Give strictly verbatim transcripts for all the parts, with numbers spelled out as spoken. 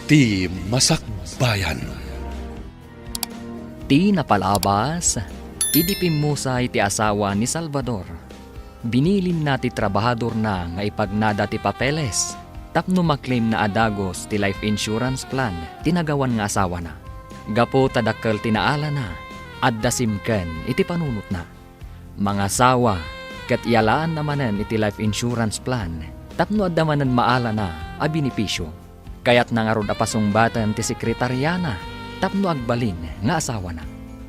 Ti Masakbayan. Ti napalabas, idi pimmusay ti asawa ni Salvador, binilinna ti trabahadorna nga ipagnada ti papeles tapno maklemna a dagus ti life insurance plan ti nagawan nga asawana. Gapu ta dakkel ti naalana, adda simken iti panunotna. Mangasawa ket iyalaanna manen iti life insurance plan tapno adda manen maalana a benepisio. Kayatna ngarud a pasungbaten ti sekretariana tapno agbalin nga asawana.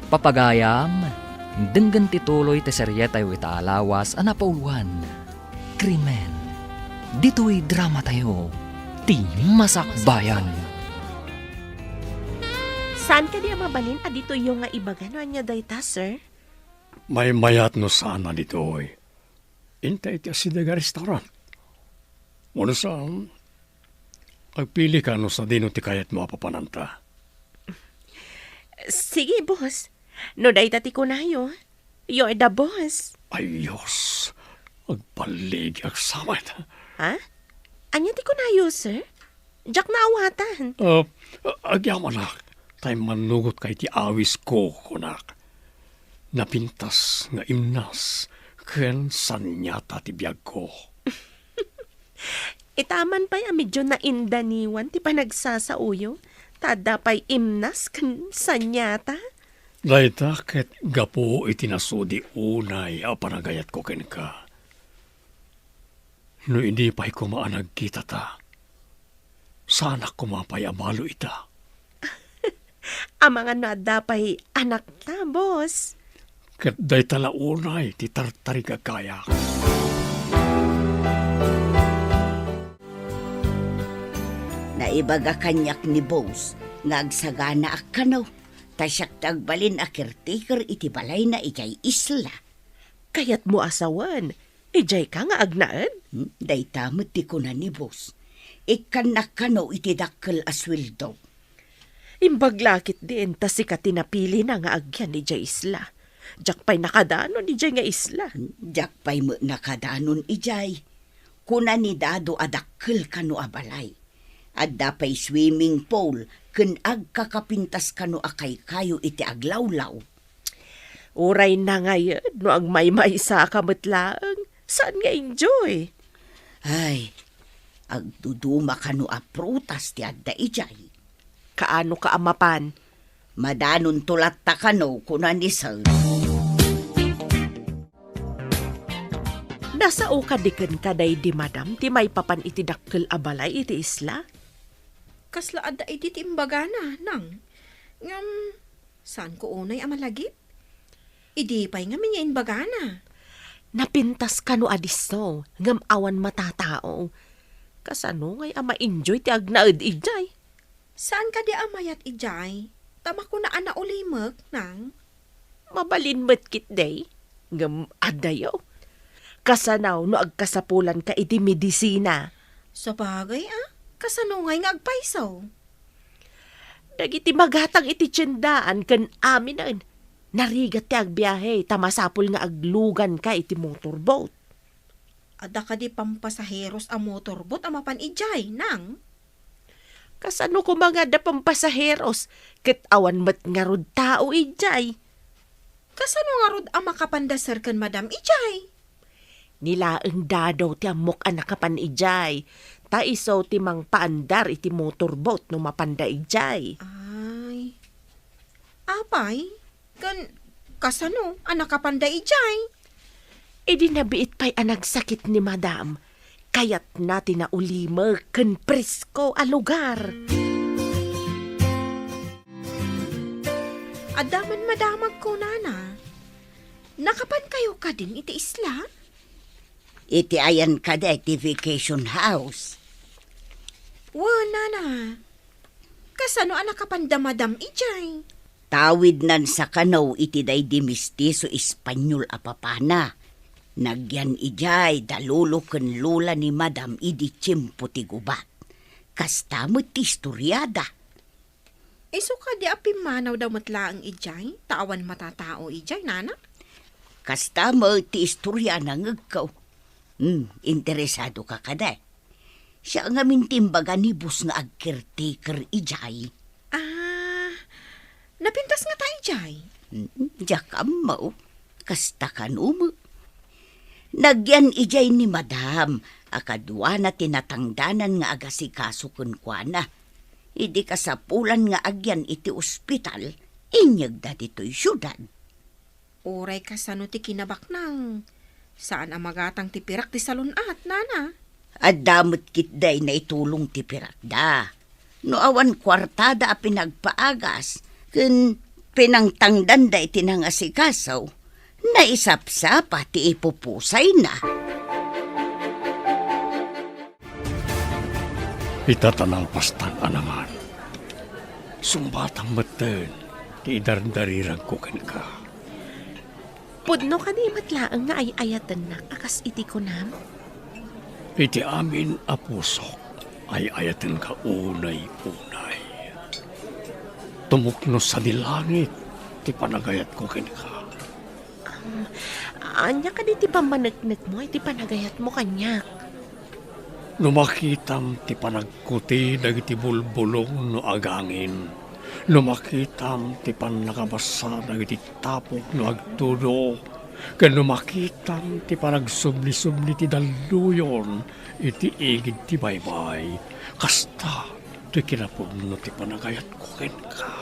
Papagayam, denggen ti tuloy ti serietayo ita a lawas a napauloan, Krimen. Ditoy dramatayo, Ti Masakbayan. Saan kadi a mabalin a ditoyyo nga ibaga no ania dayta, sir? Maymayat no saan a ditoy. Inta iti asideg a restaurant. Wenno saan, agpilika no sadino ti kayatmo a papananta. Sige, boss. No dayta ti kunayo, you're the boss. Ay, Diyos. Agbaligi, agsamet. Ha? Ania ti kunayo, sir? Diak naawatan. Ah, agyamanak, ta immannugotka iti awisko, kunak. Napintas nga imnas ken saniata ti biagko. Itaman pay a medyo naindaniwan ti panagsasaoyo, ta adda pay imnas ken saniata. Dayta ket gapu iti nasudi unay a panagayatko kenka. No idi pay koma a nagkitata, saanak koma pay a balo ita. Amangan no adda pay anakta, boss. Ket dayta la unay ti tartarigagayak. Naibaga kaniak ni boss nga agsaganaak kano, ta siak ti agbalin a caretaker iti balayna idiay isla. Kayatmo a sawen, idiayka nga agnaed? Hmm, dayta met ti kuna ni boss. Ikkannak kano iti dakkel a sueldo. Imbag la ketdin ta sika ti napilina nga agyan idiay isla. Diak pay nakadanon idiay nga isla. Hmm, diak pay met nakadanon idiay. Kuna ni Dado a dakkel kano a balay. Adda pay swimming pool ken agkakapintas kano a kaykayo iti aglawlaw. Uray nangayed no agmaymaysaka met laeng, saan nga enjoy? Ay, agduduma kano a prutas ti adda idiay. Kaano ka a mapan? Madanonto latta kano, kuna ni Sir. Nasao kadi kenka daydi madam ti maipapan iti dakkel a balay iti isla? Kasla adda idi ti imbagana, nang. Ngem, saanko unay a malagip? Idi pay ngamin nga imbagana. Napintas kano a disso, ngem awan matatao. Kasano ngay a ma-enjoy ti agnaed idiay? Saan kadi a mayat idiay? Ta makuna a naulimek, nang. Mabalin met ketdi, ngem adayo. Kasano no agkasapulanka iti medisina? Sabagay a, kasano ngay nga agpayso? Dagiti magatang iti tiendaan ken aminen, narigat ti agbiahe ta masapul nga agluganka iti motorboat. Adda kadi pampasaheros a motorboat a mapan idiay, nang? Kasano koma nga adda pampasaheros ket awan met ngarud tao idiay? Kasano ngarud a makapanda sir ken madam idiay? Ni laeng Dado ti ammok a nakapan idiay, ta isu ti mangpaandar iti motorboat no mapanda idiay. Ay. Apay, ken kasano a nakapanda idiay? Idi nabiit pay a nagsakit ni madam, kayatna ti naulimek ken presko a lugar. Adda man madamag kunana. Nakapankayo kadin iti isla? Iti ayan kadi ti vacation house. Wen, nana. Kasano a nakapanda madam idiay? Tawidnan sa kano iti daydi mestizo Espanyol a papana. Nagyan idiay da lolo ken lola ni madam idi tiempo ti gubat. Kasta met ti istoriada. Isu kadi a pimmanawda met laeng idiay, ta awan matatao idiay, nana? Kasta met ti istoriana, ngegko. Hmm, interesado ka kadi? Siya ngamin ti imbaga ni boss nga ag-caretaker idiay. Ah, napintas ngata idiay? Mm, diak ammo. Kasta kano met. Nagyan idiay ni madam a kaduana ti natangdanan nga agasikaso kenkuana. Idi kasapulan nga agyan iti ospital, inyegda ditoy siudad. Uray kasano ti kinabaknang, saan a magatang ti pirak ti salun-at, nana? Adda met ketdi naitulong ti pirakda. No awan kuartada a pinagpaagas ken pinangtangdanda iti nangasikaso, naisapsapa ti ipupusayna. Ita ta nalpastan a nangan. Sungbatam metten ti idardariragko kenka. Pudno kadi met laeng nga ay-ayatennak a kas iti kunam? Iti amin a pusok, ay-ayatenka unay-unay. Tumukno sadi langit ti panagayatko kenka. Um, ania kadi ti pammaneknekmo iti panagayatmo kaniak? No makitam ti panagkuti dagiti bulbulong no agangin, no makitam ti pannakabasa dagiti tapok no agtudo, ken no makitam ti panagsubli-subli ti dalluyon iti igid ti baybay, kasta ti kinapudno ti panagayatko kenka.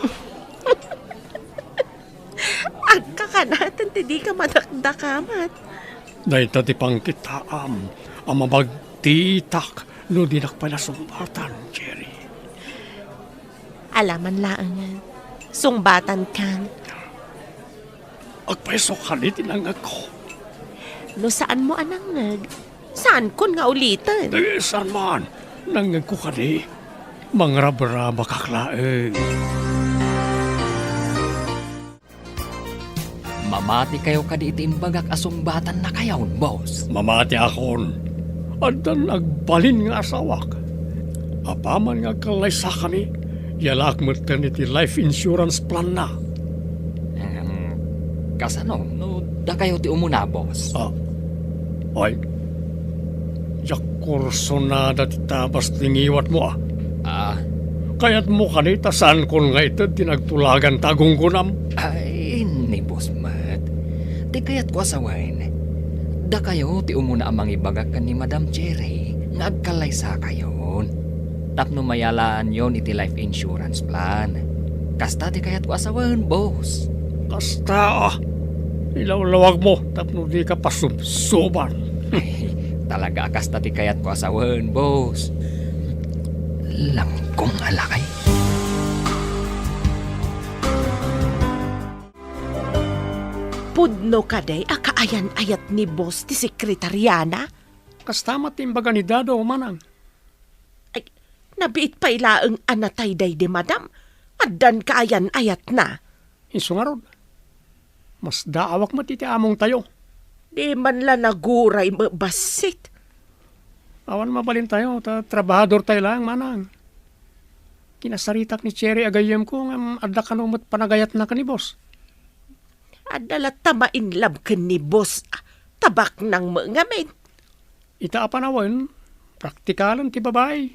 Agkakanaten ti dika madakdakamat. Dayta ti pangkitaam a mabagtitak no dinak pay nasungbatan, Cherry. Alaman laengen, sungbatankan. Agpayso kadi ti nangngegko. No saanmo a nangngeg, saankon nga uliten. Eh, saan man? Nangngegko kadi. Mangrabrabakak laeng. Mamatikayo kadi iti imbagak a sungbatannakayon, boss? Mamatiakon. Addan agbalin nga asawak. Apaman nga agkallaysakami, yalaak metten iti life insurance plan-na. Em, kasano no dakayo ti umuna, boss? Ah, ay, diak kursunada ti tabas ti ngiwatmo, ah. Ah. Kayatmo kadi ta saankon nga ited ti nagtulagan ta agunggonam? Ay, ni boss met. Ti kayatko a sawen, dakayo ti umuna a mangibaga ken ni Madam Cherry nga agkallaysakayon tapno mayalaanyon iti life insurance plan. Kasta ti kayatko a sawen, boss. Kasta, ah. Ilawlawagmo tapno dika pasubsoban. Ay, talaga a kasta ti kayatko a sawen, boss. Langkong a lakay. Pudno kadi a kaayan-ayat ni boss ti sekretariana? Kasta met ti imbaga ni Dado, manang. Ay, nabiit pay laeng a natay daydi madam. Addan kaayan-ayatna. Isu ngarud, masdaawak met iti amongtayo. Di man la naguray met bassit. Awan mabalintayo, ta trabahadortayo laeng, manang. Kinasaritak ni Cherry a gayyemko, ngem adda kano met panagayatna ken ni boss. Adda latta mainlove ken ni boss, ah, ta baknang met ngamin. Ita a panawen, praktikalen ti babai.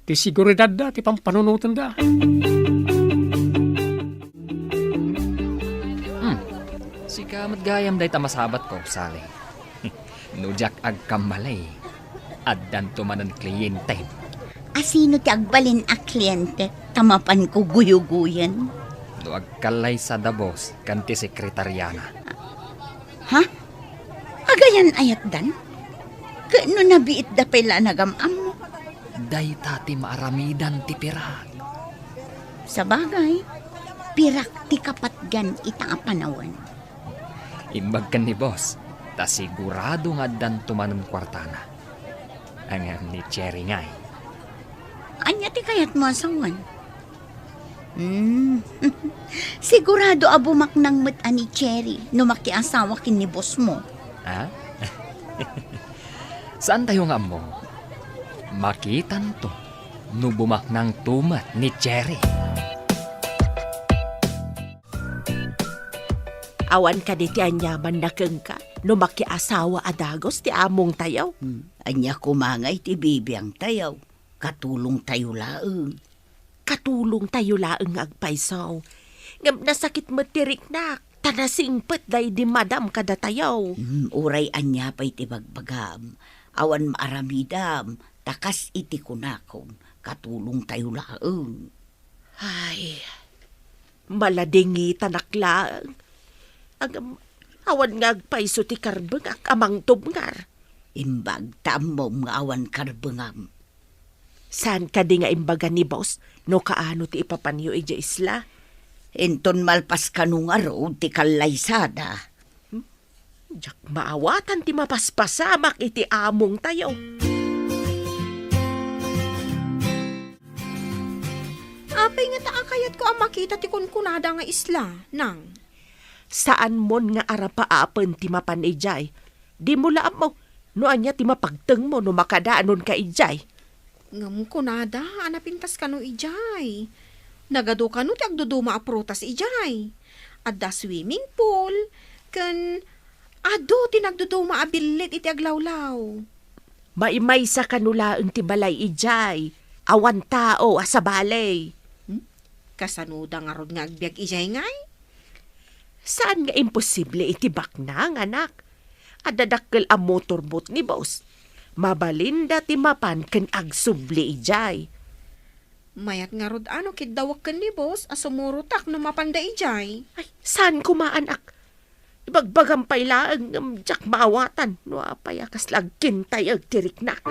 Ti seguridadda ti pampanunotenda. Hmm. Sika met gayam dayta masabatko, Sally. No diak agkamali, addanto manen kliyentem. A sino ti agbalin a kliyente ta mapanko guyuguyen? No agkallaysada boss ken ti sekretariana. Ha? Agayan-ayatdan? Ket no nabiitda pay la a nagam-ammo? Dayta ti maaramidan ti pirak. Sabagay, pirak ti kapatgan ita a panawen. Imbag ken ni boss, ta sigurado nga addanto manen kuartana. Ngem ni Cherry ngay. Ania ti kayatmo a sawen? Hmm. Sigurado a bumaknang met a ni Cherry no makiasawa ken ni boss mo. Ha? Saantayo nga ammo. Makitanto no bumaknangto met ni Cherry. Awan kadi ti aniamanna kenka? no makiasawa a dagus ti amongtayo. Hmm, ania koma ngay ti bibiangtayo? Katulongtayo laeng. Katulongtayo laeng nga agpayso. Ngem nasakit met ti riknak, ta nasingpet daydi madam kadatayo. Hmm, uray ania pay ti bagbagam, awan maaramidam, ta kas iti kunakon, katulongtayo laeng. Ay, maladingitanak laeng. Ngem, awan nga agpayso ti karbengak a mangtubngar. Imbag ta ammom nga awan karbengam. Saan kadi nga imbaga ni boss no kaano ti ipapanyo idiay isla? Inton malpas kano ngarud ti kallaysada. Hmm? Diak maawatan ti mapaspasamak iti amongtayo. Apay ngata a kayatko a makita ti kunkunada nga isla, nang? Saanmon nga arapaapen ti mapan idiay. Dimo la ammo no ania ti mapagtengmo no makadanonka idiay. Ngem kunada a napintas kano idiay. Nagadu kano ti agduduma a prutas idiay. Adda swimming pool, ken adu ti nagduduma a billit iti aglawlaw. Maimaysa kano laeng ti balay idiay. Awan tao a sabali. Hmm? Kasanoda ngarud nga agbiag idiay ngay? Saan nga imposible iti baknang, anak? Adda dakkel a motorboat ni boss. Mabalinda ti mapan ken agsubli idiay. Mayat ngarud a no kiddawek ken ni boss a sumurotak no mapanda idiay. Ay, saan koma, anak? Ibagbagam pay laeng ngem diak maawatan no apay a kasla agkintayeg ti riknak.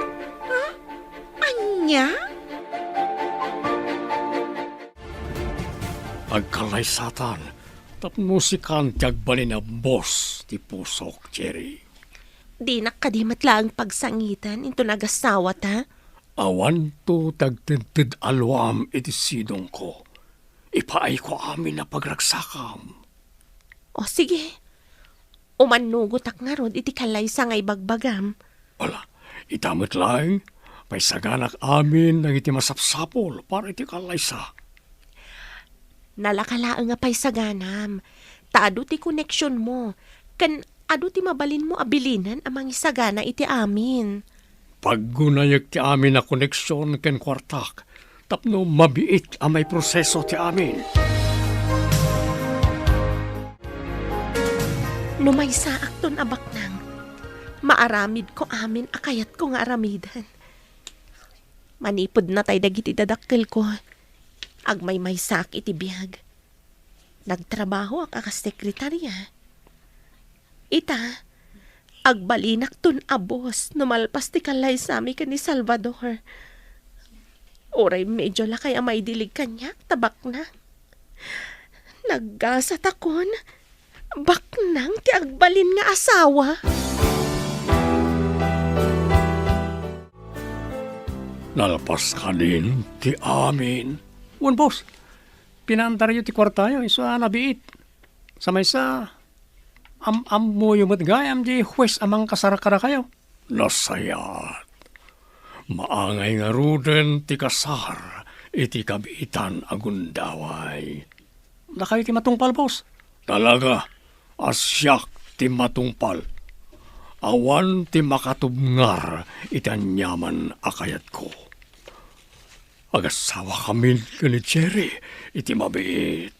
Ha? Ania? Agkallaysatan tapno sikan ti agbalin a boss ti pusok, Jerry. Dinak kadi met laeng pagsangiten inton agasawata? Awanto ti agtedted a luam iti sidongko. Ipaayko amin a pagragsakam. O, sige. Umannugotak ngarud iti kallaysa nga ibagbagam. Ala, ita met laeng, paysaganak amin dagiti masapsapul para iti kallaysa. Nalaka laeng a paysaganam, ta adu ti koneksionmo, ken adu ti mabalinmo a bilinen a mangisagana iti amin. Paggunayek ti amin a koneksion ken kuartak tapno mabiit a maiproseso ti amin. No maysaakton a baknang, maaramidko amin a kayatko nga aramiden. Manipud natay dagiti dadakkelko, agmaymaysaak iti biag. Nagtrabahoak a kas sekretaria. Ita, agbalinakton a boss no malpas ti kallaysami ken ni Salvador. Uray medyo lakay a maidilig kaniak ta baknang. Naggasatakon, baknang ti agbalin nga asawa. Nalpas kadin ti amin. Wen, boss, pinaandaryo ti kuartayo, isu a nabiit. Sa maysa, am-ammoyo met gayam diay huwes a mangkasar kadakayo. Nasayaat. Maangay ngaruden ti kasar iti kabiitan a gundaway. Dakayo ti matungpal, boss. Talaga a siak ti matungpal. Awan ti makatubngar iti aniaman a kayatko. Agasawa kamin ken ni Jerry iti mabiit.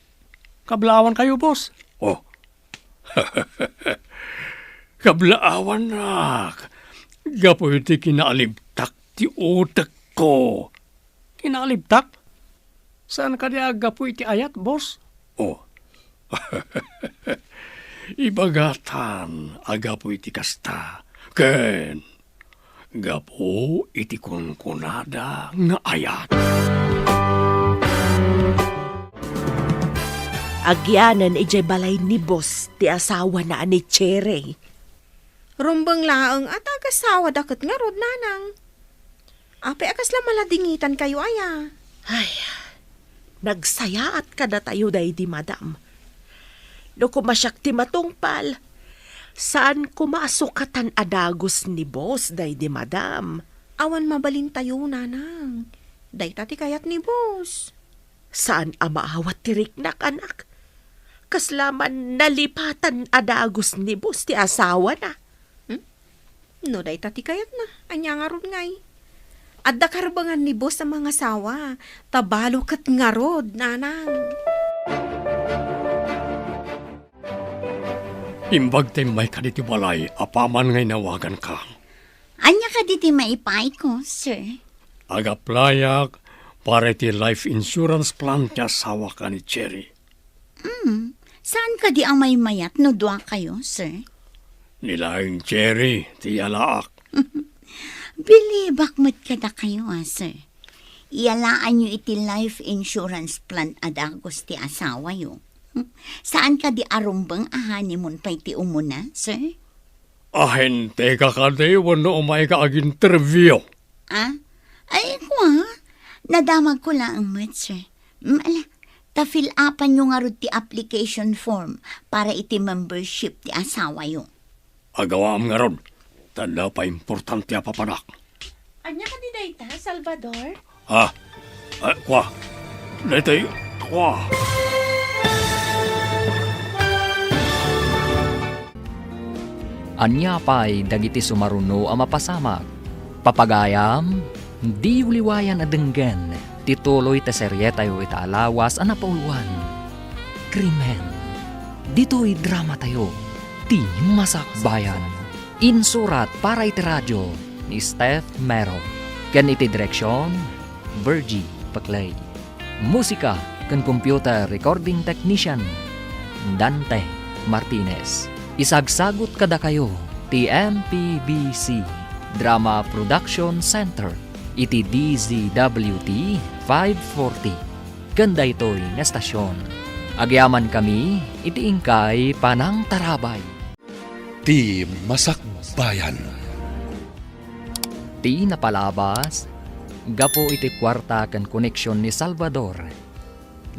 Kablaawankayo, boss. Oh. Kablaawannak. Gapu iti kinaalibtak ti utekko. Kinaalibtak? Saan kadi a gapu iti ayat, boss? Oh. Ibagatan a gapu iti kasta. Ken gapu iti kunkunada nga ayat. Agyanen idiay balay ni boss ti asawana a ni Cherry. Rumbeng laeng a ta agasawada ket ngarud, nanang. Apay a kasla maladingitankayo aya? Ay, nagsayaat kadatayo daydi madam. No koma siak ti matungpal, saan koma a sukatan a dagus ni boss daydi madam. Awan mabalintayo, nanang. Dayta ti kayat ni boss. Saan a maawat ti riknak, anak. Kasla man nalipatan a dagus ni boss ti asawana. Hmm? No dayta ti kayatna, ania ngarud ngay? Adda karbengan ni boss a mangasawa, ta balo ket ngarud, nanang. Imbag ta immayka ditoy balay, apaman nga inawaganka. Ania kadi ti maipayko, sir? Ag-applyak para iti life insurance plan ti asawak a ni Cherry. Hmm, saan kadi a maymayat no dua kayo, sir? Ni laeng Cherry ti iyalaak. Bilibak met kadakayo, a, sir. Iyalaanyo iti life insurance plan a dagus ti asawayo. Saan kadi a rumbeng a honeymoon pay ti umuna, sir? Ahente ka kadi wenno umayka ag-interview? Ah? Ay, kua, nadamagko laeng met, sir. Mm, ala, ta fill-upanyo ngarud ti application form para iti membership ti asawayo. Agawaam ngarud, ta adda pay importante a papanak. Ania kadi dayta, Salvador? Ah, ah, kua. Daytoy, kua. Ania pay dagiti sumaruno a mapasamak? Papagayam, diyo liwayan a denggen ti tuloy ti serietayo ita a lawas a napauluan, Krimen. Ditoy dramatayo, Ti Masakbayan. Insurat para iti radio ni Steph Mero, ken iti direksion, Virgie Paclay. Musika ken computer recording technician, Dante Martinez. Isagsagut kadakayo ti M P B C Drama Production Center iti D Z W T five forty. Ken daytoy nga estasion, agyamankami iti inkay panangtarabay. Ti Masakbayan. Ti napalabas, gapu iti kuarta ken koneksion ni Salvador,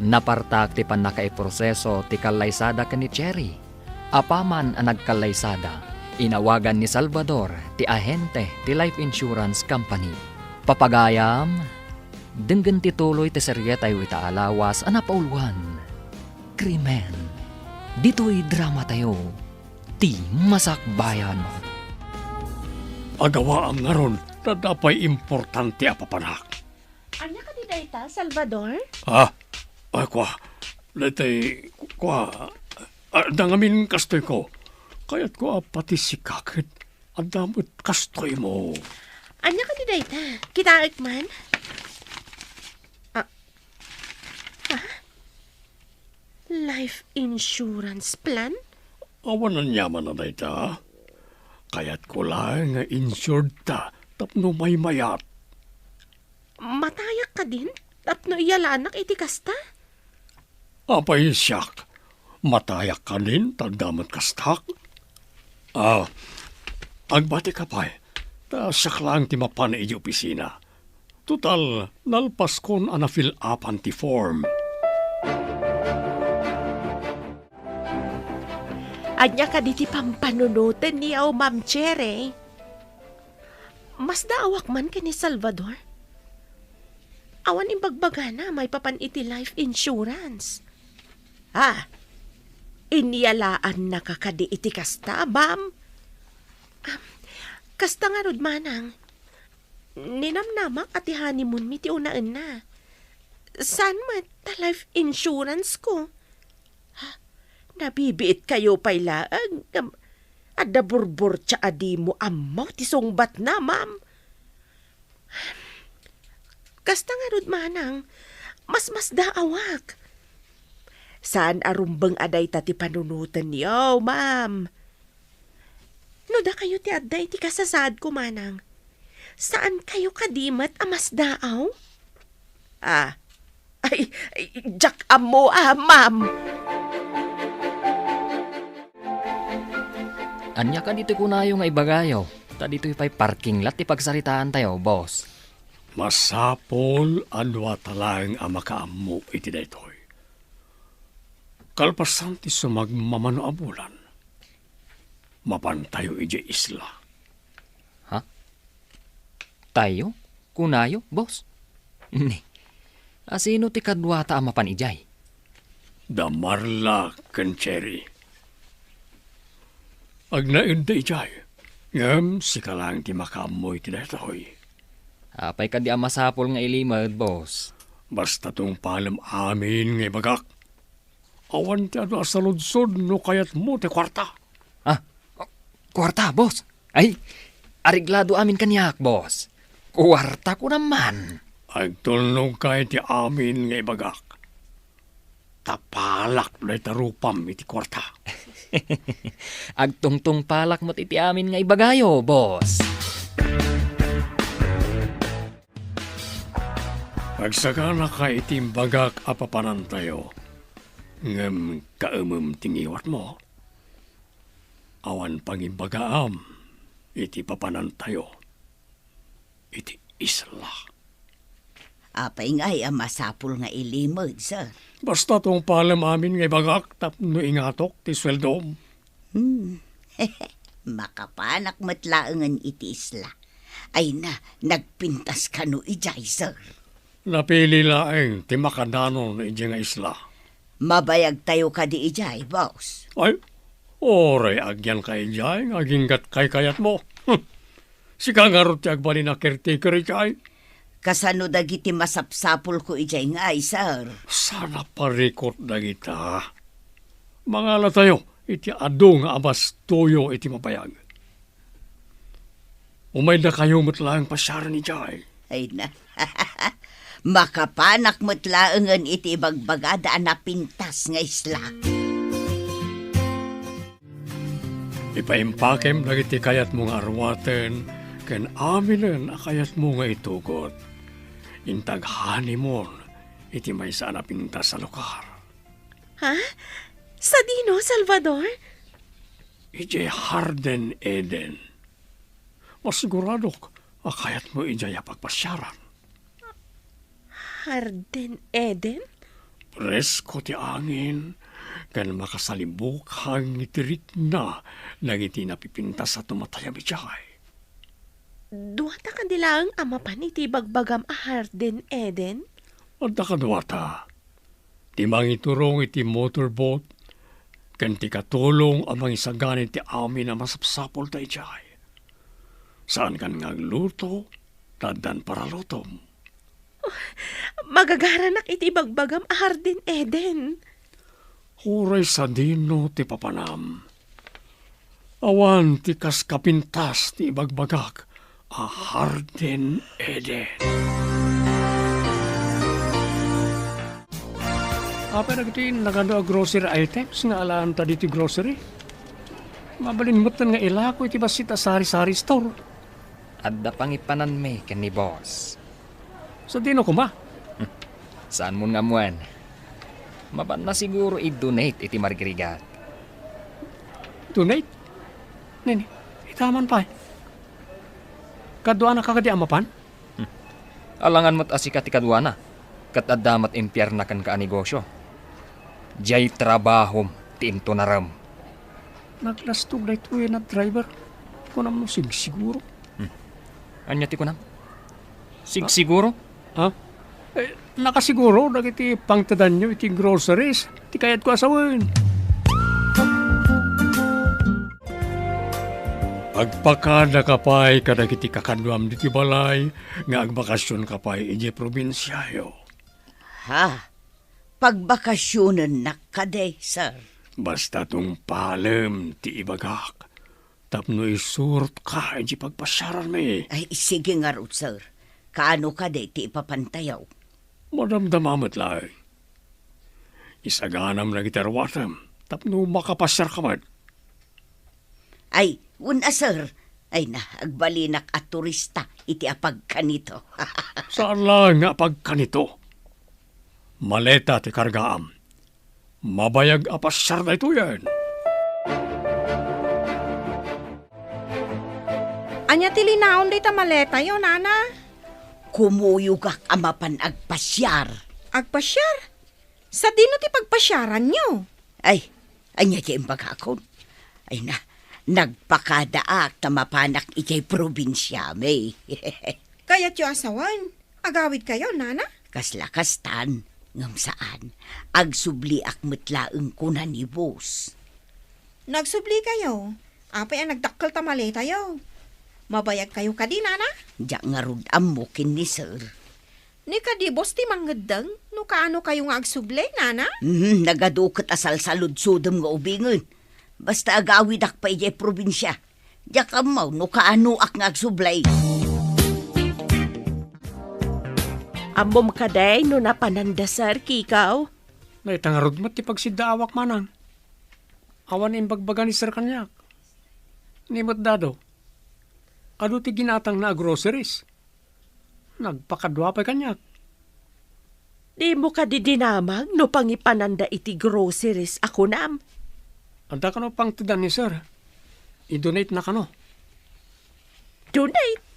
napartak ti pannakaiproseso ti kallaysada ken ni Cherry. Apaman a nagkallaysada, inawagan ni Salvador ti ahente ti life insurance company. Papagayam, denggen ti tuloy ti serietayo ita a lawas a napauluan, Krimen. Ditoy dramatayo, Ti Masakbayan. Agawaam ngarud, ta adda pay importante a papanak. Ania kadi dayta, Salvador? Ah, ay, kua. Daytay, kua. Ah, dangamin kastoy ko. Kayatko a pati sika ket adda met kastoymo. Ania kadi dayta? Kitaek man? Ah, ah? Life insurance plan? Awan aniaman a dayta. Kayatko laeng nga insured ta tapno maymayat. Matayak kadin tapno iyalanak iti kasta? Apay siak, matayak kadin ta adda met kastak? Ah, agbati ka pay, ta siak laeng ti mapan iti opisina. Total, nalpaskon a nafill-upan ti form. Ania kadi ti pampanunotenyo, Ma'am Cherry? Masdaawak man ken ni Salvador? Awan imbagbagana maipapan iti life insurance. Ah, inyalaannaka kadi iti kasta, ma'am? Ah, kasta ngarud, manang. Ninamnamak a ti honeymoon mi ti unaenna. Saan met ta life insurance ko? Ha? Nabibiit kayo pay laeng ngem adda burburtia a dimo ammo ti sungbatna, ma'am. Kasta ngarud, manang, masmasdaawak. Saan a rumbeng a dayta ti panunotenyo, ma'am. No dakayo ti adda iti kasasaadko, manang, saan kayo kadi met a masdaaw? Ah, ay, ay, diak ammo, ah, ma'am. Ania kadi ti kunayo nga ibagayo? Ta ditoy pay parking lot ti pagsaritaantayo, boss. Masapul a duata laeng a makaammo iti daytoy. Kalpasan ti sumagmamano a bulan, mapantayo idiay isla. Ha? Tayo? Kunayo, boss? Ni, asino ti kaduata a mapan idiay? da Marla ken Cherry. Agnaedda idiay, ngem sika laeng ti makaammo iti daytoy. Apay kadi a masapul nga ilimed, boss? Basta tungpalem amin nga ibagak. Awan ti adu a saludsod no kayatmo ti kuarta. Ah, kuarta, boss? Ay, areglado amin kaniak, boss. Kuarta ko naman. Agtulnogka iti amin nga ibagak. Tapalak dayta rupam iti kuarta. Agtungtungpalak met iti amin nga ibagayo, boss. Agsaganaka iti imbagak a papanantayo, ngem kaemem ti ngiwatmo. Awan pangimbagaam iti papanantayo iti isla. Apay ngay a masapul nga ilimed, sir? Basta tungpalem amin nga ibagak tapno ingatok ti sueldom. Hmm. Makapanak met laengen iti isla. Ay na, nagpintas kano idiay, sir? Napili laeng ti makadanon idiay nga isla. Mabayagtayo kadi idiay, boss? Ay, uray agyanka idiay nga aginggat kaykayatmo. Sika ngarud ti agbalin a caretaker idiay. Kasano dagiti masapsapulko idiay ngay, sir? Saan a parikut dagita. Mangalatayo iti adu nga abastoyo iti mabayag. Umaydakayo met laeng pasiaren idiay. Ay na. Makapanak met laengen iti ibagbagada a napintas nga isla. Ipaimpakem dagiti kayatmo nga arwaten ken aminen a kayatmo nga itugot. Inta ag-honeymoon iti maysa a napintas a lugar. Ha? Sadino, Salvador? Idiay Garden Eden. Masiguradok a kayatmo idiay a pagpasiaran. Garden Eden? Presko ti angin, ken makasalibukang iti rikna dagiti napipintas a tumatayab idiay. Duata kadi laeng a mapan iti ibagbagam a Garden Eden? Adda kaduata. Ti mangiturong iti motorboat, ken ti katulong a mangisagana iti amin a masapsapulta idiay. Saankan nga agluto, ta addan paralutom. Magagaranak iti ibagbagam a Garden Eden. Uray sadino ti papanam. Awan ti kas kapintas ti ibagbagak a Garden Eden. Apay dagiti nagadu a grocery items nga alaanta ditoy grocery? Mabalin metten nga ilako iti bassit a sari-sari store. Adda pangipananmi ken ni boss. Sadino koma? Saanmon nga ammoen? Mapanna siguro i-donate iti marigrigat. Donate? Nini, itaman pay. Kaduana ka kadi a mapan? Alangan met a sika ti kaduana, ket adda met impierna kenka a negosio. Diay trabahom ti intunarem. Naglastog daytoy a driver. Kunam no sigsiguro. Hmm. Ania ti kunam? Sigsiguro? Ha? Eh, nakasiguro dagiti pangtedanyo iti groceries ti kayatko a sawen. Agpakadaka pay kadagiti kakaduam ditoy balay nga agbakasionka pay idiay probinsiayo. Ha? Pagbakasionennak kadi, sir? Basta tungpalem ti ibagak tapno isurotka idiay pagpasiaranmi. Ay, sige ngarud, sir. Kaano kadi ti ipapantayo? Madamdama met laeng. Isaganam dagiti arwatem tapno makapasiarka met. Ay, wen a, sir. Ay na, agbalinak a turista iti apagkanito. Saan laeng nga apagkanito. Maleta ti kargaam. Mabayag a pasiar daytoyen. Ania ti linaon dayta maletayo, nana? Kumuyogak a mapan agpasiar. Agpasiar? Sadino ti pagpasiaranyo? Ay, ania ti imbagakon? Ay na, nagpakadaak ta mapanak idiay probinsiami. Kayatyo a sawen? Agawidkayo, nana? Kasla kastan. Ngem saan, agsubliak met laeng, kuna ni Boss. Nagsublikayo? Apay a nagdakkel ta maletayo? Mabayagkayo kadi, nana? Diak ngarud ammo ken ni Sir. Ni kadi Boss ti mangngeddeng no kaano kayo nga agsubli, nana? Mhm, nagadu ket a salsaludsodem nga ubingen. Basta agawidak pay idiay probinsia. Diak ammo no kaanoak nga agsubli. Ammom kadi no napananda, Sir Kikaw? Dayta ngarud met ti pagsiddaawak, Manang. Awan imbagbaga ni Sir kaniak. Ni met Dado, adu ti ginatangna a groceries. Nagpakadua pay kaniak. Dimo kadi dinamag no pangipananda iti groceries a kunam? Adda kano pangtedan ni Sir. I-donate na kano. Donate?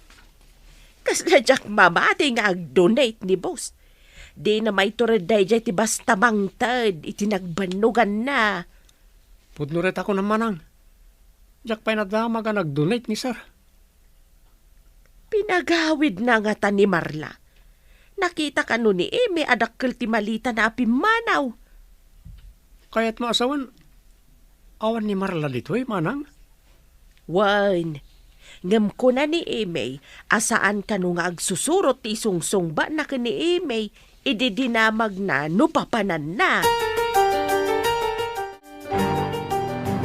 Kasla diak mamati nga ag-donate ni Boss. Dina mayto red daydiay ti basta mangted iti nagbannoganna. Pudno ret a kunam, Manang. Diak pay nadamag a nag-donate ni Sir. Pinagawidna ngata ni Marla. Nakita kano ni Eme a dakkel ti malitana a pimmanaw. Kayatmo a sawen, awan ni Marla ditoy, Manang? Wen, ngem kuna ni Eme a saan kano nga agsusurot ti isungsungbana ken ni Eme idi dinamagna no papananna.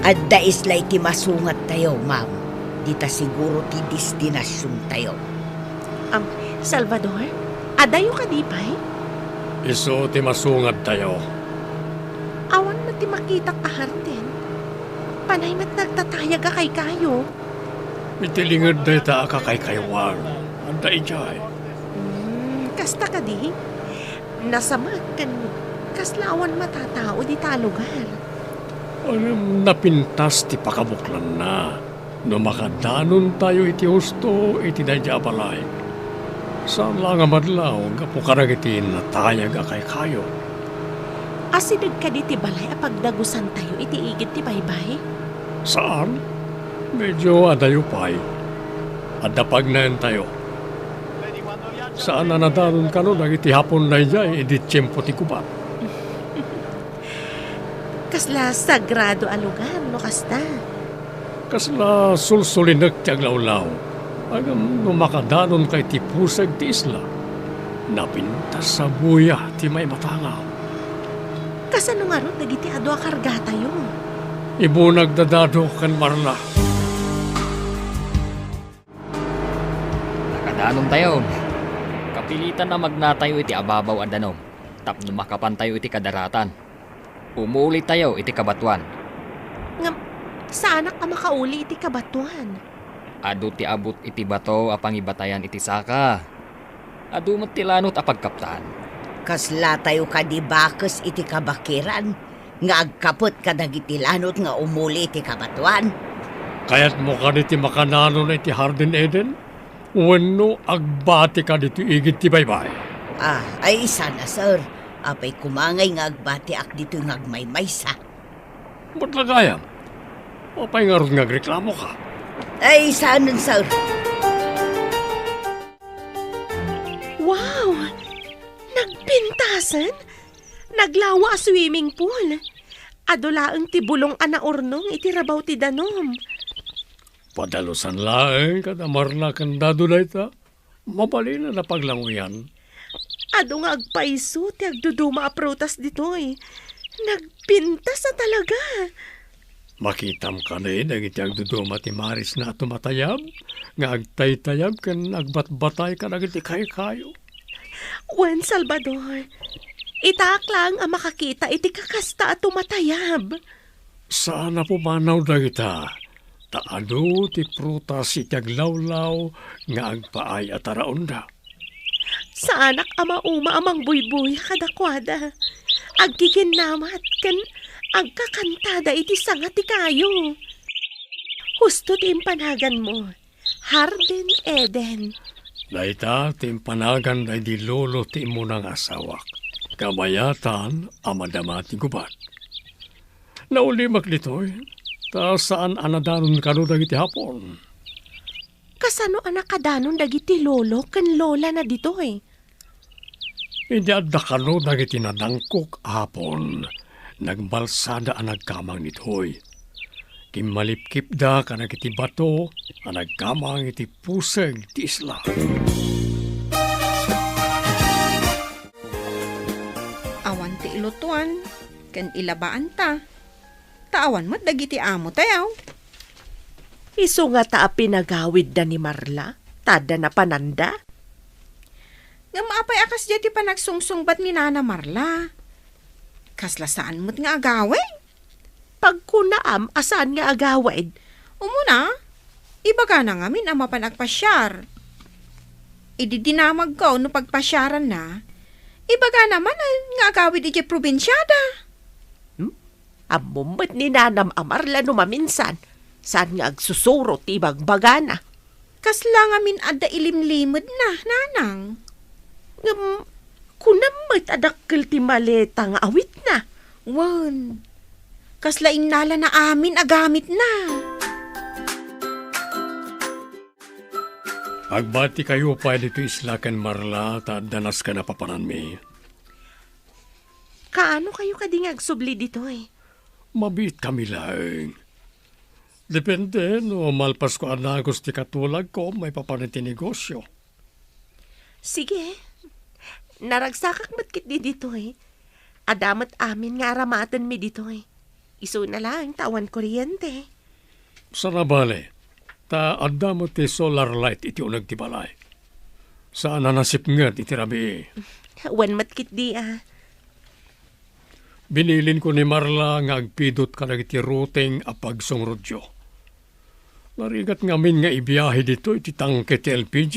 Adda isla iti masungadtayo, ma'am. Dita siguro ti destinasiontayo. Am, Salvador, adayo kadi pay? Isu ti masungadtayo. Awan met ti makitak a hardin. Panay met nagtatayag a kaykayo. Iti linged dayta a kakaykaywan, adda idiay. Hmm, kasta kadi? Nasamak ken kasla awan matatao dita a lugar. Ngem napintas ti pakabuklanna. No makadanontayo iti husto iti daydiay a balay, saan la nga madlaw gapu kadagiti natayag a kaykayo. Asideg kadi ti balay a pagdagusantayo iti igid ti baybay? Saan. Medyo adayo pay. Adda pagnaentayo. Saan a nadanon kano dagiti Hapon daydiay idi tiempo ti gubat? Kasla sagrado a lugar no kasta. Kasla sulsulinek ti aglawlaw. Ngem no makadanonka iti puseg ti isla, napintas a buya ti maimatangam. Kasano ngarud dagiti adu a kargatayo? Ibunag da Dado ken Marla. Nakadanontayo. Kapilitan a magnatayo iti ababaw a danum tapno makapantayo iti kadaratan. Umulitayo iti kabatoan. Ngem, saanak a makauli iti kabatoan. Adu ti abut iti bato a pangibatayan iti saka. Adu met ti lanot a pagkaptan. Kaslatayo kadi bakes iti kabakiran nga agkapet kadagiti lanot nga umuli iti kabatoan? Kayatmo kadi ti makananon iti Hardin Eden? Wenno agbati kadi iti igid ti baybay? Ah, ay, sana, sir. Apay koma ngay nga agbatiak ditoy nga agmaymaysa? Met la gayam. Apay ngarud nga agreklamoka? Ay, saanen, sir. Wow! Nagpintasen? Naglawa a swimming pool. Adu laeng ti bulong a naurnong iti rabaw ti danum. Padalusan laeng kada Marla ken Dado dayta. Mabalin a napaglanguyan. Adu nga agpayso ti agduduma a prutas ditoy. Nagpintas a talaga. Makitam kadi dagiti agduduma ti marisna a tumatayab, nga agtaytayab ken agbatbatay kadagiti kaykayo. Wen, Salvador, itaak laeng a makakita iti kakasta a tumatayab. Saan a pumanaw dagita, ta adu ti prutas iti aglawlaw nga agpaay a taraonda. Saanak a mauma a mangbuybuya kadakuada. Agkikinnamat ken agkakantada iti sanga ti kayo. Husto ti impanaganmo, Hardin Eden. Dayta ti impanagan daydi lolo ti immuna nga asawak. Kabayatan a madama ti gubat. Naulimek ditoy, ta saan a nadanon kano dagiti Hapon. Kasano a nakadanon dagiti lolo ken lolana ditoy? Idi adda kano dagiti nadangkok a hapon, nagbalsada a nagkamang ditoy. Kimmalipkipda kadagiti bato a nagkamang iti puseg ti isla. Awan ti ilutuan ken ilabaanta. Ta awan met dagiti amo tayo. Isu ngata a pinagawidda ni Marla, ta adda napananda? Ngem apay a kasdiay ti panagsungsungbat ni Nana Marla? Kasla saan met nga agawid? Pagkunaam a saan nga agawid? Umuna, ibagana ngamin a mapan agpasiar. Idi dinamagko no pagpasiaranna, ibagana manen nga agawid idiay probinsiada. Hmm? Ammom met ni Nanam a Marla no maminsan, saan nga agsusuro ti ibagbagana. Kasla ngamin adda ilimlimedna, Nanang. Ngem, kunam met a dakkel ti maleta nga awitna. Wen, kasla innalana amin a gamitna. Agbati kayo pay ditoy isla ken Marla ta adda nasken a papananmi. Kaano kayo kadi nga agsubli ditoy? Mabiit kami laeng. Depende no malpasko a nagus ti katulagko maipapan iti negosio. Sige. Naragsakak met ketdi ditoy. Adda met amin nga aramatenmi ditoy. Isuna laeng ta awan kuryente. Saan a bale, ta adda met ti solar light iti uneg ti balay. Saan a nasipnget iti rabii. Wen met ketdi a. Binilinko ni Marla nga agpidut kadagiti ruteng a pagsungrutyo. Narigat ngamin nga ibiahe ditoy ti tangke ti L P G.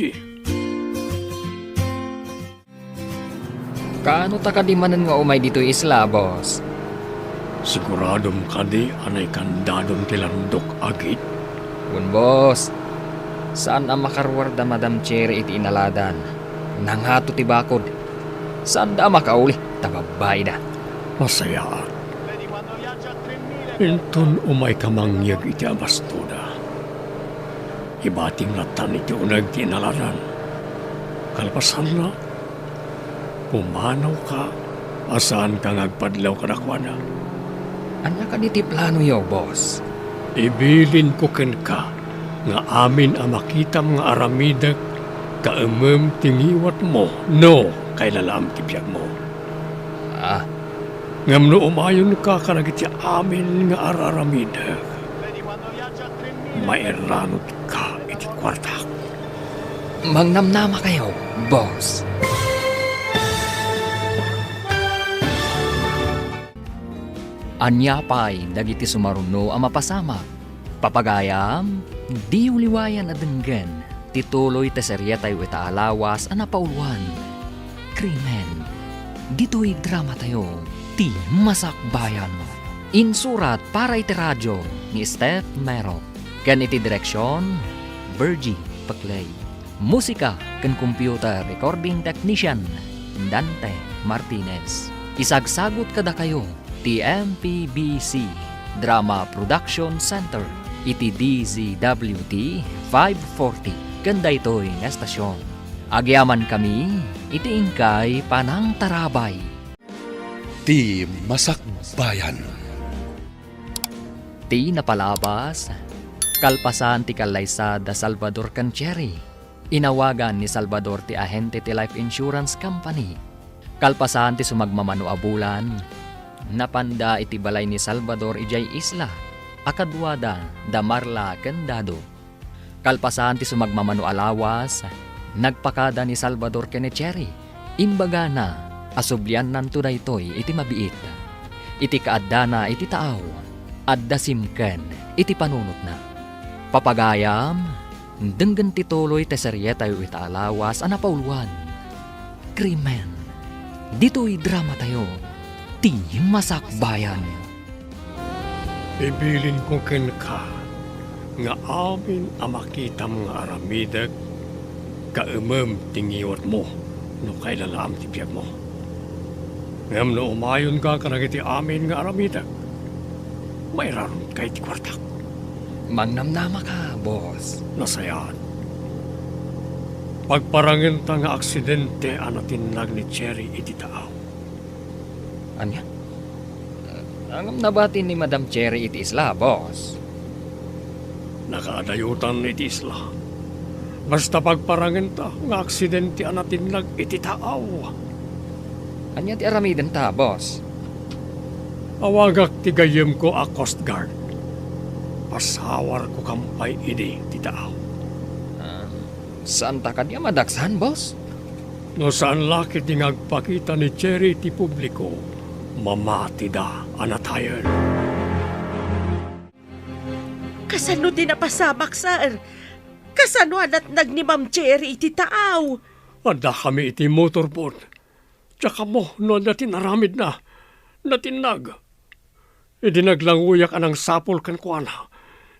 Kaano ta kadi manen nga umay ditoy isla, boss? Siguradom kadi a naikandadon ti landok a gate? Wen, boss. Saan a makaruar da Madam Cherry iti inaladan. Nangato ti bakod. Saanda a makauli, ta babbaida. Nasayaat. Inton umayka mangyeg iti abastoda, ibatim lattan iti uneg ti inaladan. Kalpasanna, pumanawka a saanka nga agpadlaw kadakuada. Ania kadi ti planoyo, boss? Ibilinko kenka nga amin a makitam nga aramidek kaemem ti ngiwatmo no kailalaam ti biagmo. Ah. Ngem no umayonka kadagiti amin nga ar-aramidek, mairanudka iti kuartak. Mangnamnamakayo, boss. Ania pay dagiti sumaruno a mapasamak? Papagayam, diyo liwayan a denggen ti tuloy ti serietayo ita a lawas a napauluan, Krimen. Ditoy dramatayo, Ti Masakbayan. Insurat para iti radio ni Steph Mero, ken iti direksion, Virgie Peclay. Musika ken computer recording technician, Dante Martinez. Isagsagut kadakayo ti M P B C Drama Production Center iti D Z W T five forty ken daytoy nga estasion. Agyamankami iti inkay panangtarabay. Ti Masakbayan. Ti napalabas, kalpasan ti kallaysa da Salvador ken Cherry, inawagan ni Salvador ti ahente ti life insurance company. Kalpasan ti sumagmamano a bulan, napanda iti balay ni Salvador idiay isla a kaduada da Marla ken Dado. Kalpasan ti sumagmamano a lawas, nagpakada ni Salvador ken ni Cherry. Imbagana a subliannanto daytoy iti mabiit. Iti kaaddana iti taaw, adda simken iti panunotna. Papagayam, denggen ti tuloy ti serietayo ita a lawas a napauluan, Krimen. Ditoy dramatayo, Ti Masakbayan. Ibilinko kenka nga amin a makitam nga aramidek, kaemem ti ngiwatmo no kailalaam ti biagmo. Ngem no umayonka kadagiti amin nga aramidek, mairanudka iti kuartak. Mangnamnamaka, boss. Nasayaat. Pagparangenta nga aksidente a natinnag ni Cherry iti taaw. Ania? Ngem nabati ni Madam Cherry iti isla, boss. Nakaadayotan iti isla. Basta pagparangenta nga aksidente a natinnag iti taaw. Ania ti aramidenta, boss? Awagak ti gayyemko a Coast Guard. Pasawarko kampay idi ti taaw. Ah, saanta kadi a madaksan, boss? No saan la ketdi nga agpakita ni Cherry iti publiko, mamatida a natayen. Kasano ti napasamak, sir? Kasano a natnag ni Ma'am Cherry iti taaw? Addakami iti motorboat. Diak ammo no adda ti inaramidna. Natinnag. Idi naglangoyak a nangsapul kenkuana,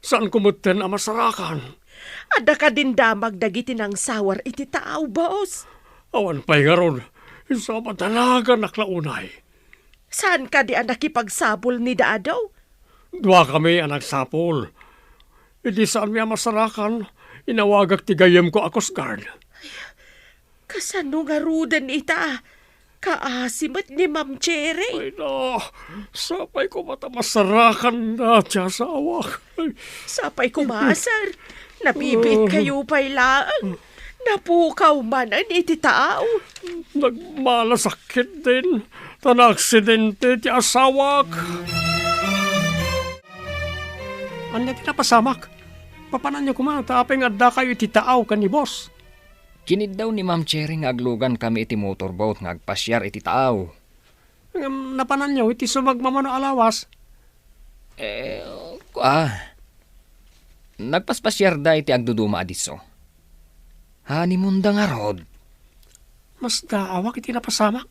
saanko metten a masarakan. Adda kadin damag dagiti nangsawar iti taaw, boss? Awan pay ngarud. Isu a madanaganak la unay. Saan kadi a nakipagsapul ni Dado? Duakami a nagsapul. Idi saanmi a masarakan, inawagak ti gayyemko a Coast Guard. Kasano ngaruden ita? Kaasi met ni Ma'am Cherry. Ay, na, sapay koma ta masarakanna ti asawak. Ay. Sapay koma, sir. Nabibiit kayo pay laeng. Napukaw manen iti taaw. Nagmalasakit din, ta naaksidente ti asawak. Ania ti napasamak? Papananyo koma, ta apay nga addakayo iti taaw ken ni boss? Kiniddaw ni Ma'am Cherry nga aglugankami iti motorboat nga agpasiar iti taaw. Ngem napananyo iti sumagmamano a lawas? Eh, kua, nagpaspasiarda iti agduduma a disso. Honeymoonda ngarud. Masdaawak iti napasamak.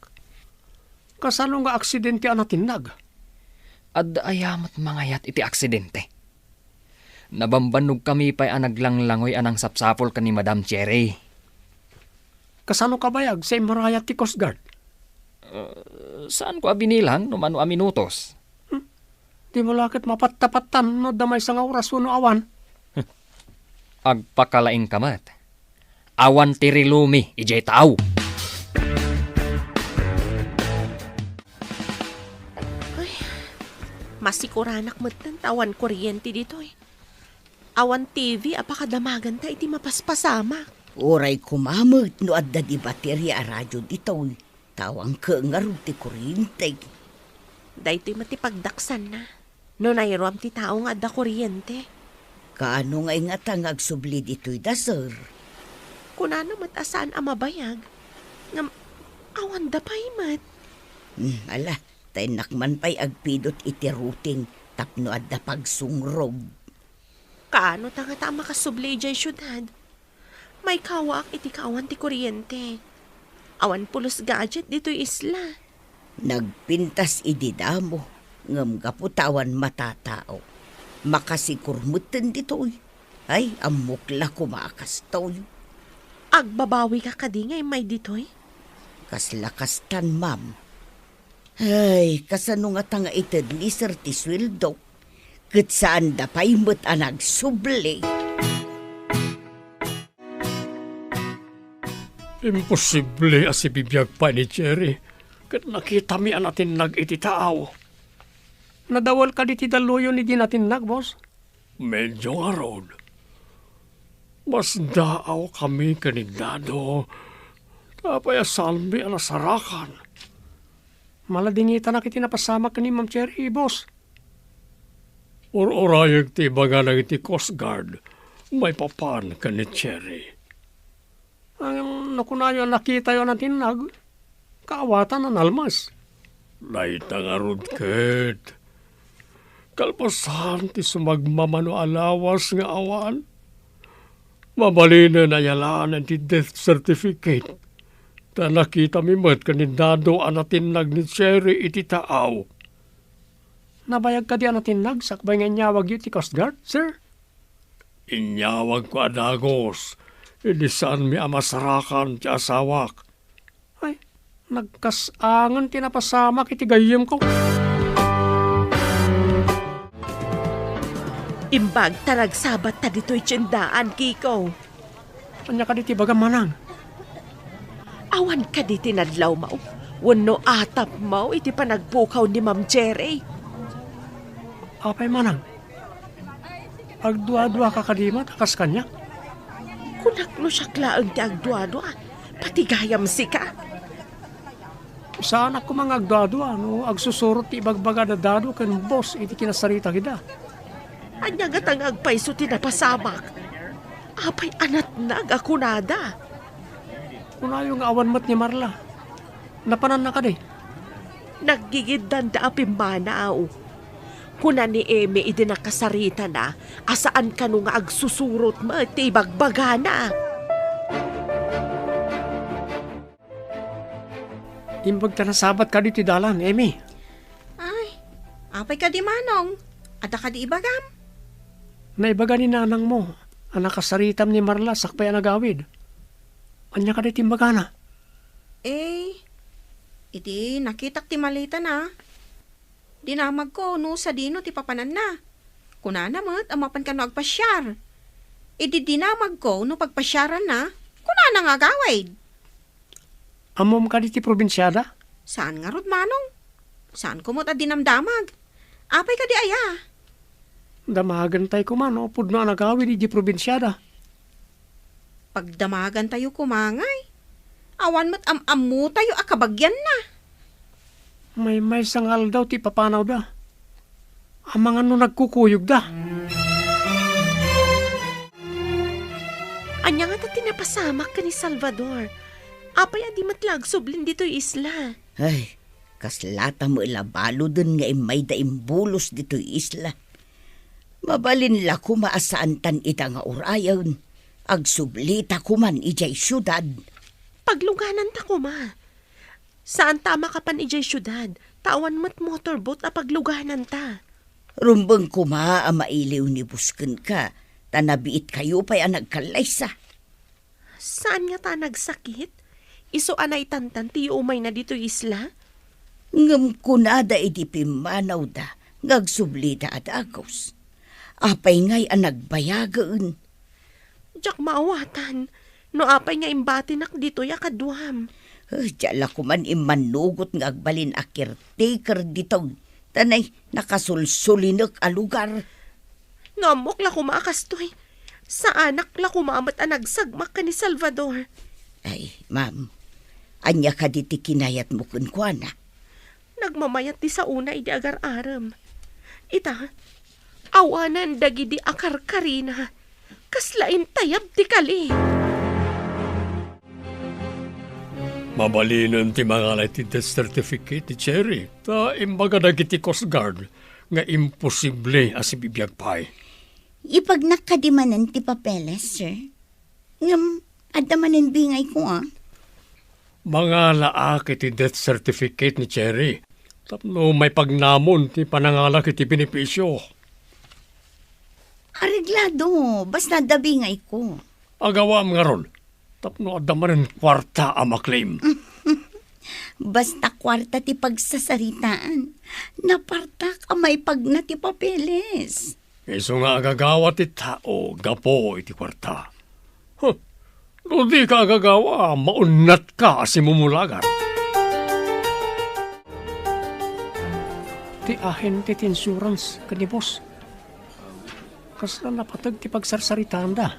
Kasano nga aksidente a natinnag? Adda aya met mangayat iti aksidente? Nabambannogkami pay a naglanglangoy a nangsapsapul ken ni Madam Cherry. Kasano kabayag sa immarayat ti Coast Guard? Uh, saanko a binilang no mano a minutos. Hmm? Dimo la ket mapattapattan no adda maysa nga oras wenno awan. Agpakalaingka met. Awan ti rilumi idiay taaw. Ay, masikuranak metten ta awan kuryente ditoy. Awan T V a pakadamaganta iti mapaspasamak. Uray koma met no adda di bateria a radio ditoy. Ta awan ket ngarud ti kuryente. Daytoy met ti pagdaksanna. No nairuam ti tao nga adda kuryente. Kaano ngay ngata nga agsubli ditoy da, sir? Kunana met a saan a mabayag. Ngem, awanda pay met. Hmm, ala, ta innak man pay agpidot iti routing tapno adda pagsungrog. Kaano ta ngata a makasubli idiay siudad? Maikawaak iti kaawan ti kuryente. Awan pulos gadget ditoy isla. Nagpintas idi damo, ngem gapu ta awan matatao, makasikur metten ditoy. Ay, ammok la koma a kastoy. Agbabawika kadi nga immay ditoy? Kasla kastan, ma'am. Ay, kasano ngata nga itedni, sir, ti sueldo? Ket saanda pay met a nagsubli. Imposible a sibibiag pay ni Cherry ket nakitami a natinnag iti taaw. Nadawel kadi ti dalluyon idi natinnag, boss? Medyo ngarud. Masdaawkami ken ni Dado. Apay a saanmi a nasarakan? Maladingitanak iti napasamak ken ni Ma'am Cherry, boss. Ur-urayek ti ibagana iti Coast Guard maipapan ken ni Cherry. Ngem no kunayo a nakitayo a natinnag, kaawatan a nalmas. Dayta ngarud ket kalpasan ti sumagmamano a lawas nga awan, mabalinen a yalaan ti death certificate. Ta nakitami met ken ni Dado a natinnag ni Cherry iti taaw. Nabayag kadi a natinnag sakbay nga inyawagyo ti Coast Guard, sir? Inyawagko a dagus, idi saanmi a masarakan ti asawak. Ay, nagkas-angen ti napasamak iti gayyemko. Imbag ta nagsabatta ditoy tiendaan, Kiko. Ania kadi ti ibagam, manang? Awan kadi ti nadlawmo wenno atapmo iti panagpukaw ni Ma'am Cherry? Apay manang? Agduaduaka kadi met a kas kaniak? Kunak no siak laeng ti agduadua, pati gayam sika. Saanak koma nga agduadua no agsusurot ti ibagbaga da Dado ken Boss iti kinasarita kida. Ania ngata nga agpayso ti napasamak? Apay a natnag a kunada? Kunayo nga awan met ni Marla. Napananna kadi? Naggigiddanda a pimmanaw. Kuna ni Emi idi nakasaritana a saan kano nga agsusurot met ti ibagbagana. Imbag ta nasabat kadi ti dalan, Emi. Ay, apay kadi, Manong? Adda kadi ibagam? Naibaga ni nanangmo a nakasaritam ni Marla sakbay a nagawid. Ania kadi ti imbagana? Eh, idi nakitak ti malitana, dinamagko no sadino ti papananna. Kunana met a mapan kano agpasiar. Idi dinamagko no pagpasiaranna, kunana nga agawid. Ammom kadi ti probinsiada? Saan ngarud, Manong. Saanko met a dinamdamag. Apay kadi aya? Damagentay koma no pudno a nagawid idiay probinsiada. Pagdamagantayo koma ngay, awan met am-ammotayo a kabagianna. Maymaysa nga aldaw ti ipapanawda. Amangan no nagkukuyogda. Ania ngata ti napasamak ken ni Salvador? Apay a di met la agsublin ditoy isla? Ay, kaslata met la baluden nga immayda imbulos ditoy isla. Mabalin la koma a saantan ita nga urayen. Agsublita koman idiay siudad. Paglugananta koma. Saanta a makapan idiay siudad, ta awan met motorboat a paglugananta. Rumbeng koma a mailiw ni Boss kenka, ta nabiitkayo pay a nagkallaysa. Saan ngata a nagsakit? Isu a naitantan ti yuumayna ditoy isla? Ngem kunada idi pimmanawda nga agsublida a dagus. Apay ngay a nagbayagen? Diak maawatan no apay nga imbatinak ditoy a kaduam. Eh, diak la koman immanugot nga agbalin a caretaker ditoy, ta nay nakasulsulinek a lugar. No ammok la koma a kastoy, saanak la koma met a nagsagmak ken ni Salvador. Ay, ma'am, ania kadi ti kinayatmo kenkuana? Nagmamayat ti saona idi agar-arem. Ita, awanen dagidi a karkarina. Kasla intayab ti kali. Mabalinen ti mangala iti death certificate ni Cherry, ta imbaga dagiti Coast Guard nga imposible a sibibiag pay. Ipagnak kadi manen ti papeles, sir? Ngem adda manen bingayko, a. Mangalaak iti death certificate ni Cherry tapno maipagnamon ti panangalak iti benepisio. Areglado, basta adda bingayko. Agawam ngarud, tapno adda manen kuarta a maklem. Basta kuarta ti pagsasaritaan, napartak a maipagna ti papeles. Isu nga agagawa ti tao gapu iti kuarta. Huh, no dika agagawa, maunnatka a simumulagan. Ti ahente ti insurance ken ni boss. Kasla napateg ti pagsarsaritaanda.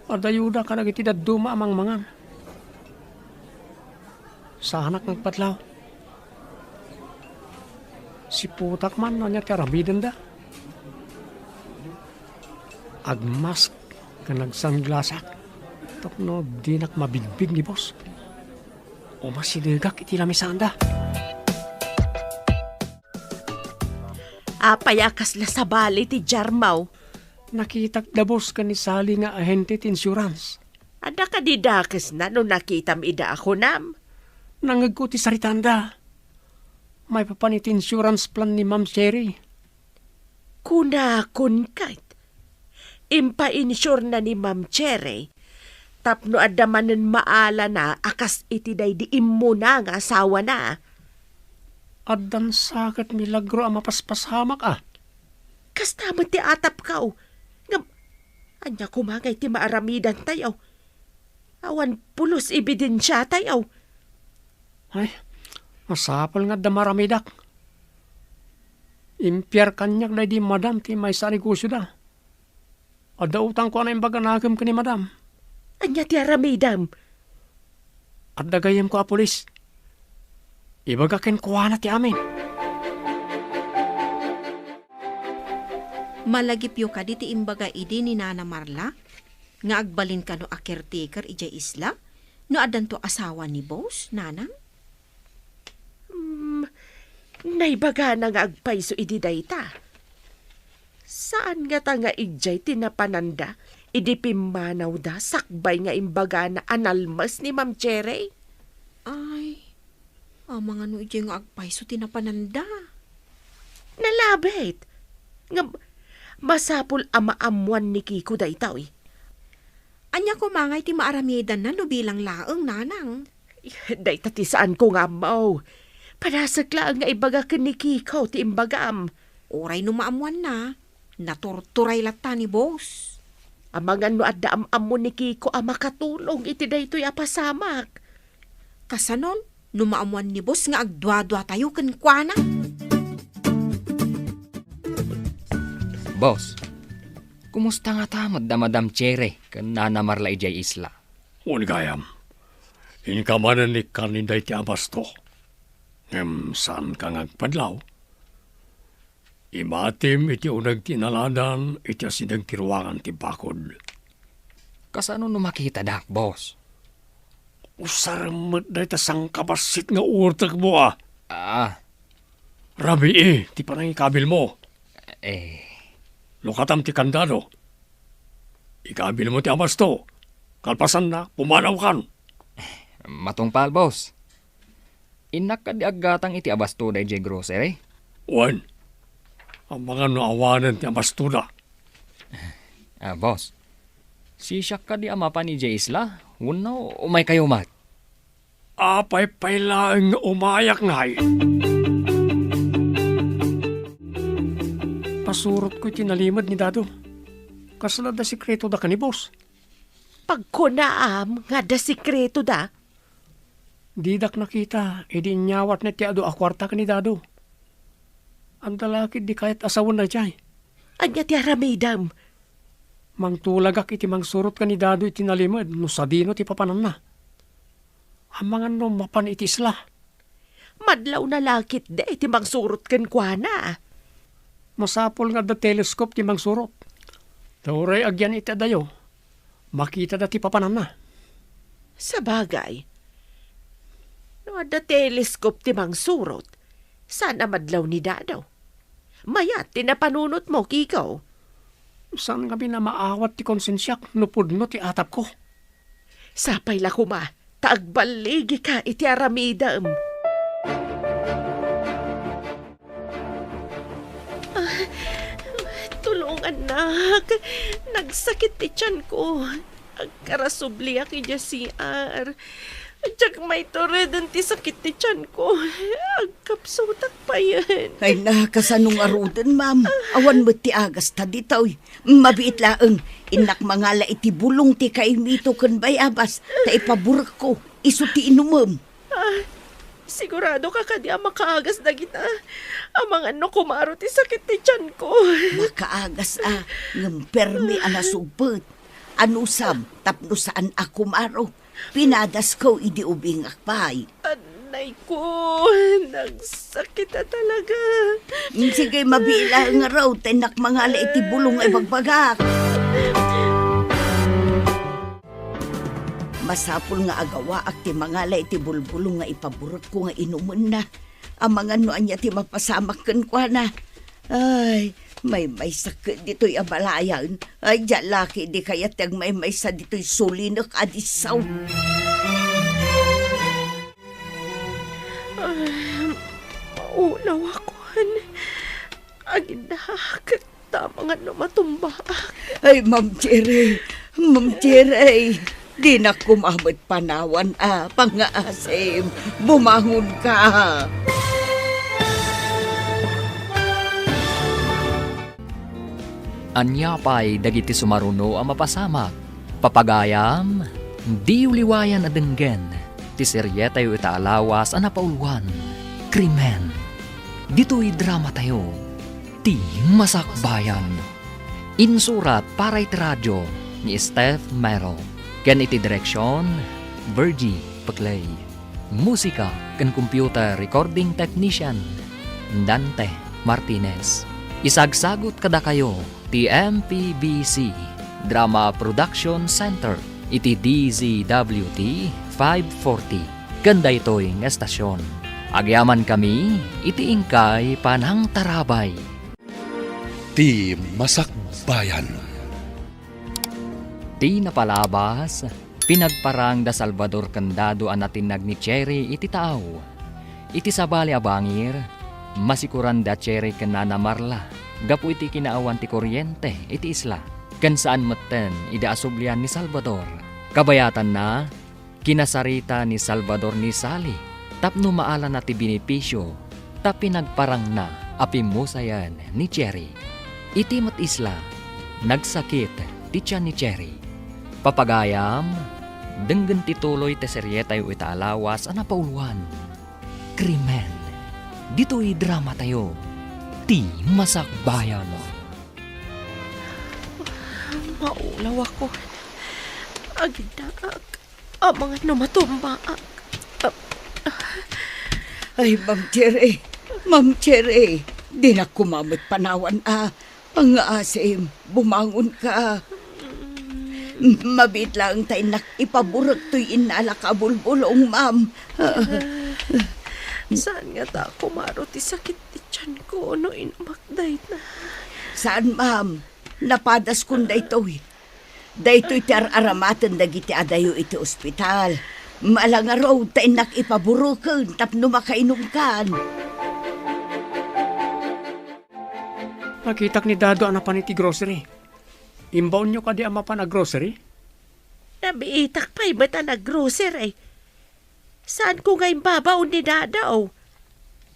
Adayoda kadagiti dadduma a mangmangan. Saanak nga agpadlaw. Siputak man no ania ti aramidenda. Agmask ken agsunglassak tapno dinak mabigbig ni boss. Umasidegak iti lamisaanda. Apay a kasla sabali ti jarmaw? Nakitak da boss ken ni Sally nga ahente ti insurance. Adda kadi dakesna no nakitam ida a kunam? Nangngegko ti saritanda. Maipapan iti insurance plan ni Ma'am Cherry. Kunakon ket, impainsure na ni Ma'am Cherry tapno adda manen maalana a kas iti daydi immuna nga asawana. Addan sa ket milagro a mapaspasamak a. Kasta met ti atapko. Ngem, ania koma ngay ti maaramidantayo? Awan pulos ebidensiatayo. Ay, masapul nga adda maaramidak. Impiar kaniak daydi madam ti maysa a negosioda. Adda utangko a naimbag a nakem ken ni madam. Ania ti aramidem? Adda gayyemko a pulis. Ibaga kenkuana ti amin. Malagipyo kadi ti imbaga idi ni Nana Marla nga agbalin kano a caretaker idiay isla no addanto asawa ni Boss, Nanang? Hmm, naibagana nga agpayso idi dayta. Saan ngata nga idiay ti napananda idi pimmanawda sakbay nga imbagana a nalmes ni Ma'am Cherry? Ay, amangan no idiay nga agpayso ti napananda. Nalabit. Ngem, masapul a maammuan ni Kiko daytoy. Ania koma ngay ti maaramidanna no bilang laeng, Nanang? Dayta ti saanko nga ammo. Padasek laeng nga ibaga ken ni Kiko ti imbagam. Uray no maammuanna, naturturay latta ni Boss. Amangan no adda am-ammo ni Kiko a makatulong iti daytoy a pasamak. Kasanon, no maammuan ni Boss nga agduaduatayo kenkuana? Boss, kumusta ngata met da Madam Cherry ken Nana Marla idiay isla? Wen gayam, inka manen ni Carnida iti abasto. Ngem saanka nga agpadlaw? Ibatim iti uneg ti inaladan iti asideg ti ruangan ti bakod. Kasano no makitadak, boss? Usarem met dayta sangkabassit nga urtekmo a. Ah. Rabii ti panangikabilmo. Eh. Lukatam ti kandado. Ikabilmo ti abasto. Kalpasanna, pumanawkan. Matungpal, boss. Innak kadi aggatang iti abasto daydiay grocery? Wen. Amangan no awanen ti abastoda. Ah, boss. Sisiak kadi a mapan idiay isla? Wenno umaykayo met? Apay pay laeng nga umayak ngay? Pasurotko iti nalimed ni Dado. Kasla adda sekretoda ken ni boss? Pagkunaam nga adda sekretoda? Didak nakita idi inyawatna ti adu a kuarta ken ni Dado. Adda la ketdi kayat a sawen daydiay. Ania ti aramidem? Mangtulagak iti mangsurot ken ni Dado iti nalimed no sadino ti papananna. Amangan no mapan iti isla. Madlawna la ketdi ti mangsurot kenkuana. Masapul nga adda telescope ti mangsurot. Ta uray agyan iti adayo, makitada ti papananna. Sabagay, no adda telescope ti mangsurot, saan a madlaw ni Dado? Mayat ti napanunotmo, Kiko. Saan ngamin a maawat ti konsensiak no pudno ti atapko. Sapay la koma ta agballigika iti aramidem. Ah, tulongannak. Nagsakit ti tianko. Agkarasubliak idiay C R. Diak maitureden ti sakit ti tianko. Agkapsutak payen. Ay na, kasano ngaruden, ma'am? Awan met ti agasta ditoy. Mabiit laeng, innak mangala iti bulong ti kaimito ken bayabas, ta ipaburekko, isu ti inumem. Ah, siguradoka kadi a makaagas dagita? Amangan no kumaro ti sakit ti tianko. Makaagas a, ngem permi a nasugpet. Anusam, tapno saan a kumaro. Pinadasko idi ubingak pay. Anay ko, nagsakit a talaga. Sige, mabiit laeng ngarud, ta innak mangala iti bulong nga ibagbagak. Masapul nga agawaak ti mangala iti bulbulong nga ipaburekko nga inumenna. Amangan no ania ti mapasamak kenkuana. Ay, maymaysak ditoy a balayan. Ay, diak la ketdi kayat ti agmaymaysa ditoy sulinek a disso. Ah, maulawakon. Agidak. Amangan no matumbaak. Ay, Ma'am Cherry, Ma'am Cherry, dinak koma met panawan a pangngaasim. Bumangonka. Ania pay dagiti sumaruno a mapasamak? Papagayam, Diyo liwayan a denggen ti serietayo ita a lawas a napauluan, Krimen. Ditoy dramatayo, Ti Masakbayan. Insurat para iti radio ni Steph Mero, ken iti direksion, Virgie Peclay. Musika ken computer recording technician, Dante Martinez. Isagsagut kadakayo ti M P B C Drama Production Center iti D Z W T five forty ken daytoy nga estasion. Agyamankami iti inkay panangtarabay. Ti Masakbayan. Ti napalabas, pinagparang da Salvador ken Dado a natinnag ni Cherry iti taaw. Iti sabali a bangir, masikuran da Cherry ken Nana Marla gapu iti kinaawan ti kuryente iti isla, ken saan metten ida a sublian ni Salvador. Kabayatanna, kinasarita ni Salvador ni Sally tapno maalana ti benepisio ta pinagparangna a pimmusayen ni Cherry. Iti met isla, nagsakit ti tian ni Cherry. Papagayam, denggen ti tuloy ti serietayo ita a lawas a napauluan, Krimen. Ditoy dramatayo, Ti Masakbayan. Maulaw ako. Agiddaak. Amangan no matumbaak. Ay, Ma'am Cherry. Ma'am Cherry. Dinak koma met panawan a. Pangngaasim, bumangon ka. Mabiit laeng ta innak ipaburek toy innalak a bulbulong, ma'am. Saan ngata a kumaro ti sakit ti tianko no inumak dayta? Saan, ma'am. Napadaskon daytoy. Daytoy ti ar-aramaten dagiti adayo iti ospital. Mala ngarud ta innak ipaburuken tapno makainumkan. Nakitak ni Dado a napan iti grocery. Imbaonyo kadi a mapan a grocery? Nabiitak pay met a nag-grocery. Saanko nga imbabaon ni Dado?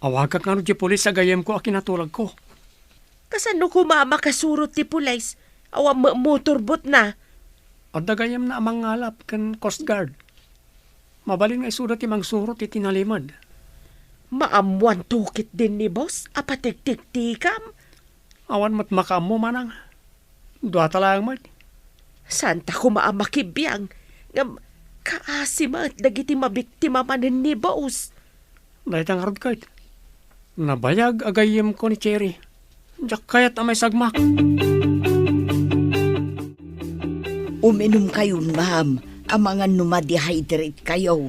Awagak ngarud ti pulis a gayyemko a kinatulagko. Kasano koma a makasurot ti pulis? Awan met motorboat na. Adda gayyemna a mangngalap ken Coast Guard. Mabalin nga isuda ti mangsurot iti nalimed. Maammoanto ketdin ni boss a patiktiktikam? Awan met makaammo, manang. Duata laeng met. Saanta koma a makibiang, ngem kaasi met dagiti mabiktima manen ni boss. Dayta ngarud ket, nabayag a gayyemko ni Cherry. Diak kayat a maisagmak. Uminumkayon, ma'am, amangan no ma-dehydrate kayo.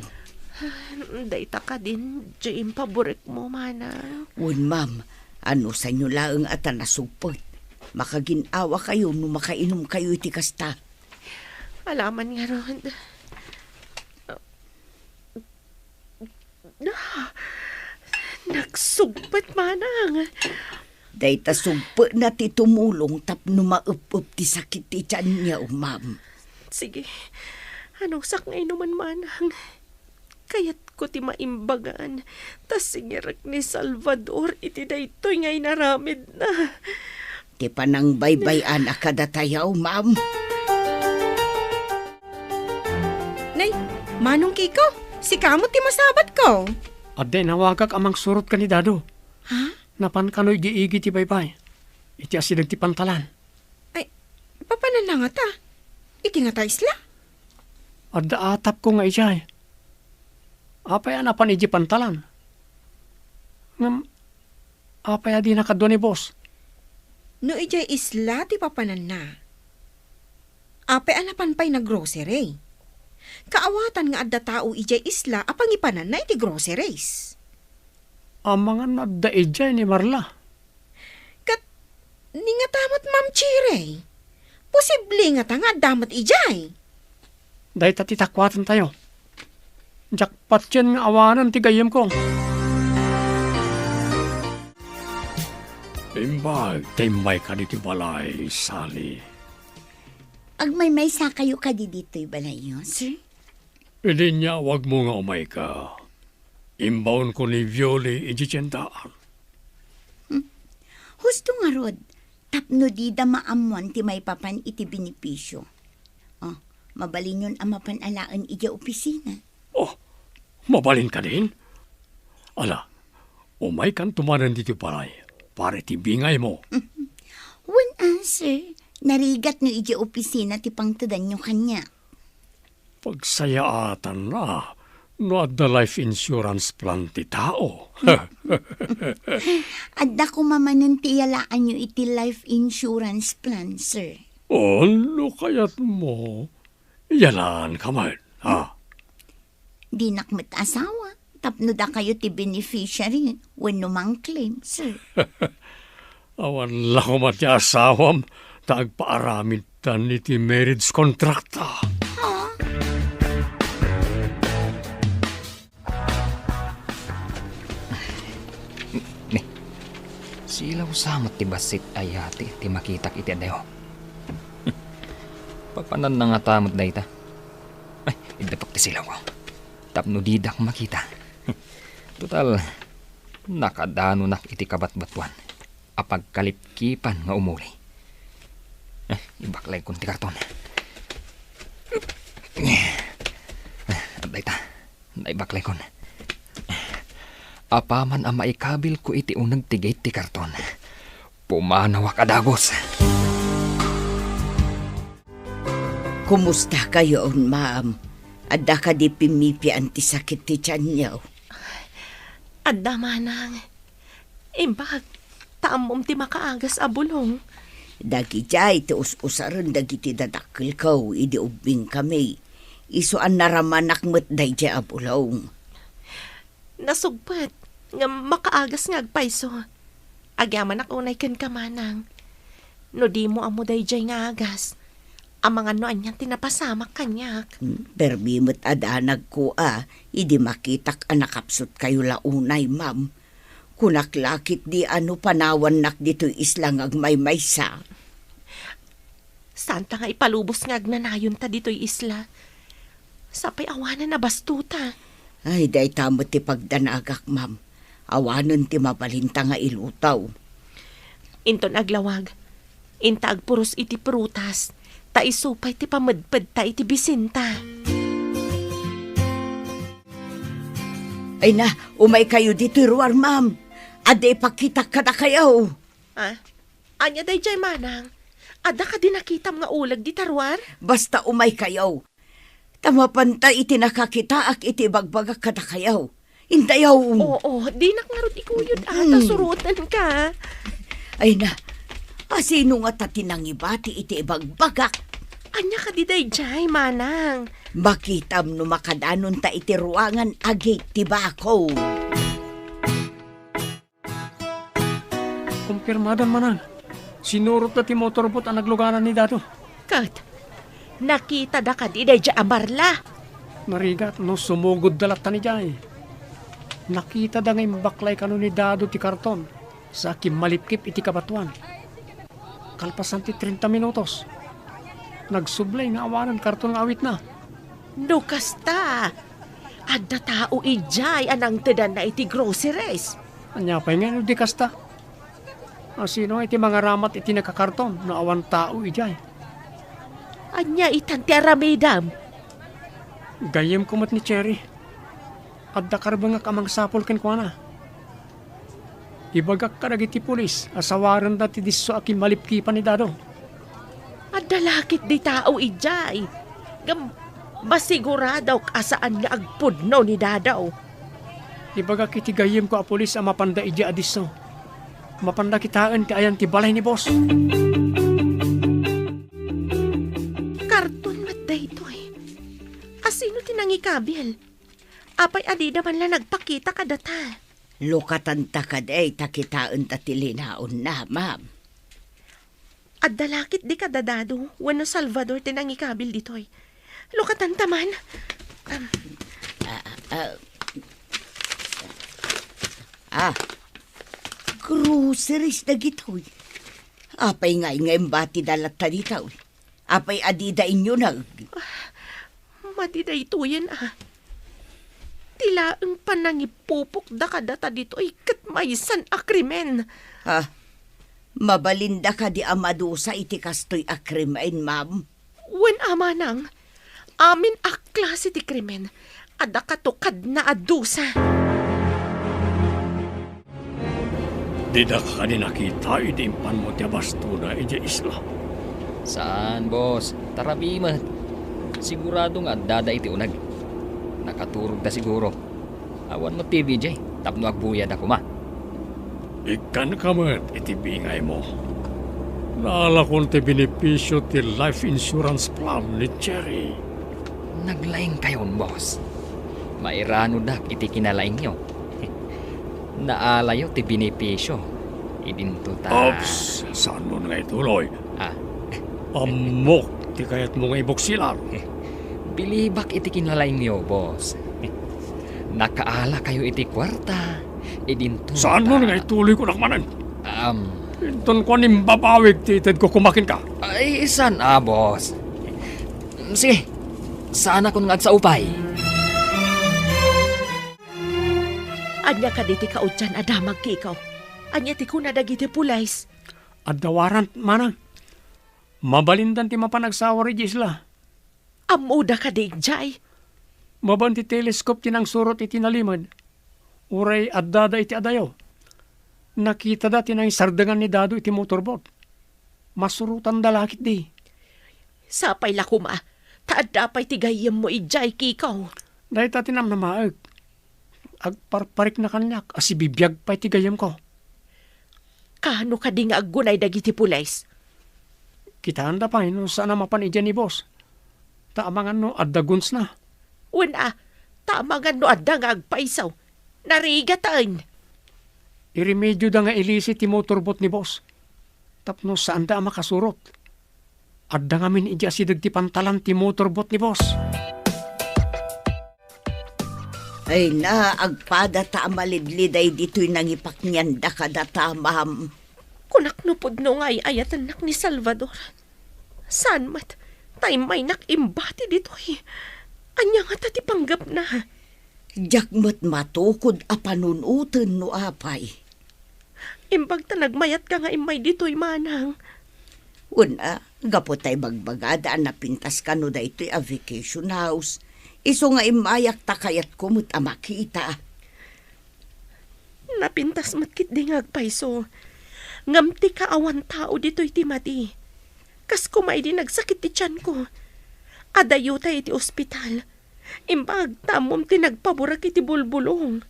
Dayta kadin, diay impaburekmo, manang. Wen, ma'am, anusanyo laeng a ta nasugpet. Makagin-awa kayo no makainom kayo iti kasta. Alaman ngarud. Ah, nagsugpet, manang. Dayta sugpetna ti tumulong tapno maep-ep ti sakit ti tianyo, ma'am. Sige. Anusak nga inumen, manang? Kayatko ti maimbagan, ta singirek ni Salvador iti daytoy nga inaramidna. Ti panangbaybay-an a kadatayo, ma'am. Nay, Manong Kiko, sika met ti masabatko. Adda inawagak a mangsurot ken ni Dado. Ha? Napan kano igi-igi ti baybay. Iti asideg ti pantalan. Ay, papananna ngata? Iti ngata isla? Adda atapko nga idiay. Apay a napan idiay pantalan? Ngem, apay a dina kadua ni boss? No idiay isla ti papananna, apay a napan pay nag-grocery? Kaawatan nga adda tao idiay isla a pangipananna iti groceries. Amangan no adda idiay ni Marla. Ket, ni ngata met, Ma'am Cherry? Posible ngata nga adda met idiay? Dayta ti takuatantayo. Diak patien nga awanen ti gayyemko. Imbag ta immayka ditoy balay, Sally. Agmaymaysakayo kadi ditoy balayyo, sir? Idi inyawagmo nga umayka, imbaonko ni Violi idiay tiendaan. Hmm. Husto ngarud, tapno dida maammoan ti maipapan iti benepisio. Oh, Mabalinyon a mapan alaen idiay opisina. Oh, mabalin kadin? Ala, umaykanto manen ditoy balay para iti bingaymo. Wen a, sir. Narigatno idiay opisina ti pangtedanyo kaniak. Pagsayaatan a no adda life insurance plan ti tao. Adda koma manen ti iyalaanyo iti life insurance plan, sir. Oh, no kayatmo, iyalaanka met, ha? Dinak met asawa, tapno dakayo ti beneficiary wenno mang-claim, sir. Awan la koma ti asawam ta agpaaramidtan iti marriage contract ta. Ha? Ni, silaw sa met ti bassit a yati ti makitak iti adayo. Papananna ngata met dayta. Ay, iddapak ti silawko tapno didak makita. Total, nakadanonak iti kabatbatuan a pagkalipkipan nga umuli. Eh, ibaklaykon ti karton. Eh, adda ita. Naibaklaykon. Apaman a maikabilko iti uneg ti gate ti karton, pumanawak a dagus. Kumusta kayon, ma'am? Adda kadi pimmipian ti sakit ti tianyo? Adda manang. Imbag, ta ammom ti makaagas a bulong. Dagidiay ti us-usaren dagiti dadakkelko idi ubbingkami. Isu a naramanak met daydiay a bulong. Nasugpet nga makaagas nga agpayso. Agyamanak unay kenka, manang. No dimo ammo daydiay nga agas, amangan no anian ti napasamak kaniak. Hmm, permi met a danagko a, idi makitak a nakapsutkayo la unay, ma'am. Kunak la ketdi a no panawannak ditoy isla nga agmaymaysa. Saanta nga ipalubos nga agnanayonta ditoy isla. Sapay awanen a bastota. Ay, dayta met ti pagdanagak, ma'am. Awanen ti mabalinta nga ilutaw. Inton aglawag, inta agpuros iti prutas, ta isu pay ti pamedpedta iti bisinta. Ay na, umaykayo ditoy ruar, ma'am. Adda ipakitak kadakayo. Ah? Ania daydiay, manang? Adda kadi nakitam nga uleg dita ruar? Basta umaykayo. Ta mapanta iti nakakitaak iti ibagbagak kadakayo. Intayo. Oo, dinak ngarud ikuyod a, ta Mm. surotenka. Ay na, asino ngata ti nangibati iti ibagbagak? Ania kadi daydiay, manang? Makitam no makadanonta iti ruangan a gate ti bako. Kumpirmadan, manang. Sinurotda ti motorboat a nagluganan ni Dado. Ket, nakitada kadi daydiay a barla? Narigat no sumugodda latta idiay. Nakitada nga imbaklay kano ni Dado ti karton sa kimmalipkip iti kabatuan. Kalpasan ti trenta minutos, nagsublay nga awanen karton nga awitna. No kasta, adda tao idiay a nangtedanna iti groceries. Ania pay nga no di kasta? Asino iti mangaramat iti nakakarton no awan tao idiay? Ania itan ti aramidem? Gayyemko met ni Cherry. Adda karbengak a mangsapul kenkuana. Ibagak kadagiti pulis a sawarenda ti disso a kimmalipkipan ni Dado. Adda la ketdi tao idiay. Ngem masiguradok a saan nga agpudno ni Dado. Ibagak iti gayyemko a pulis a mapanda idiay a disso. Mapanda kitaen ti ayan ti balay ni boss. Karton met daytoy. Asino ti nangikabil? Apay a dida man la nagpakita kadata? Lukatanta kadi ta kitaenta ti linaonna, ma'am. Adda la ketdi kada Dado wenno Salvador ti nangikabil ditoy. Lukatanta man. Am. Ah, ah. Ah, groceries dagitoy. Apay ngay nga imbatida latta ditoy? Apay a dida inyuneg? Madi daytoyen a. Ti laeng panangipupokda kadata ditoy ket maysan a krimen. Ah, mabalinda kadi a madusa iti kastoy a krimen, ma'am? Wen a manang, Amin a klase ti krimen, adda katukadna a dusa. Didak kadi nakita idi impanmo ti abastona idiay isla. Saan, boss. Tarabi met. Sigurado nga addada iti uneg. Nakaturogda siguro. Awan met T V diay tapno agbuyada koma. Ikkanka met iti bingaymo. Naalakon ti benepisio ti life insurance plan ni Jerry. Naglaingkayon, boss. Mairanodak iti kinalaingyo. Naalayo ti benepisio. Idinto ta. Oops, saanmon nga ituloy. Ah. Ammok ti kayatmo nga ibuksilan. Bilibak iti kinalaingyo, boss. Nakaalakayo iti kuarta. Idinto Saanmon ta nga ituloy kunak manen? Um, Inton kuan imbabawig ti itedko koma kenka. Ay, saan a, boss. Sige, saanakon nga agsaupay. Ania kadi ti kaudyan a damag, Kiko? Ania ti kuna dagiti pulis? Adda warrant, manang. Mabalindan ti mapan agsawar idiay isla. Ammoda kadi idiay? Mabaen ti telescope ti nangsurot iti nalimed. Uray addada iti adayo. Nakitada ti nangisardengan ni Dado iti motorboat. Masurotanda la ketdi. Sapay la koma, ta adda pay ti gayyemmo idiay, Kiko. Dayta ti namnamaek. Agparparikna kaniak a sibibiag pay ti gayyemko. Kaano kadi nga aggunay dagiti pulis? Kitaenda pay no saan a mapan idiay ni boss. Ta amangan no adda gunsna. Wen a, ta amangan no adda nga agpayso. Narigaten. Iremedioda nga ilisi ti motorboat ni boss. Tapno saanda a makasurot. Adda ngamin idiay asideg ti pantalan ti motorboat ni boss. Ay na, agpadata a malidliday ditoy nangipaknianda kadata, ma'am. Kunak no pudno nga ay-ayatennak ni Salvador. Saan met, ta immaynak imbati ditoy. Ania ngata ti panggepna? Diak met matukod a panunoten no apay. Imbag ta nagmayatka nga immay ditoy, manang. Wen a, gapu ta ibagbagada a napintas kano daytoy a vacation house, isu nga immayak ta kayatko met a makita. Napintas met ketdi nga agpayso. Ngem ti kaawan tao ditoy ti madi. Kas koma idi nagsakit ti tianko. Adayota iti ospital. Imbag ta ammom ti nagpaburek iti bulbulong.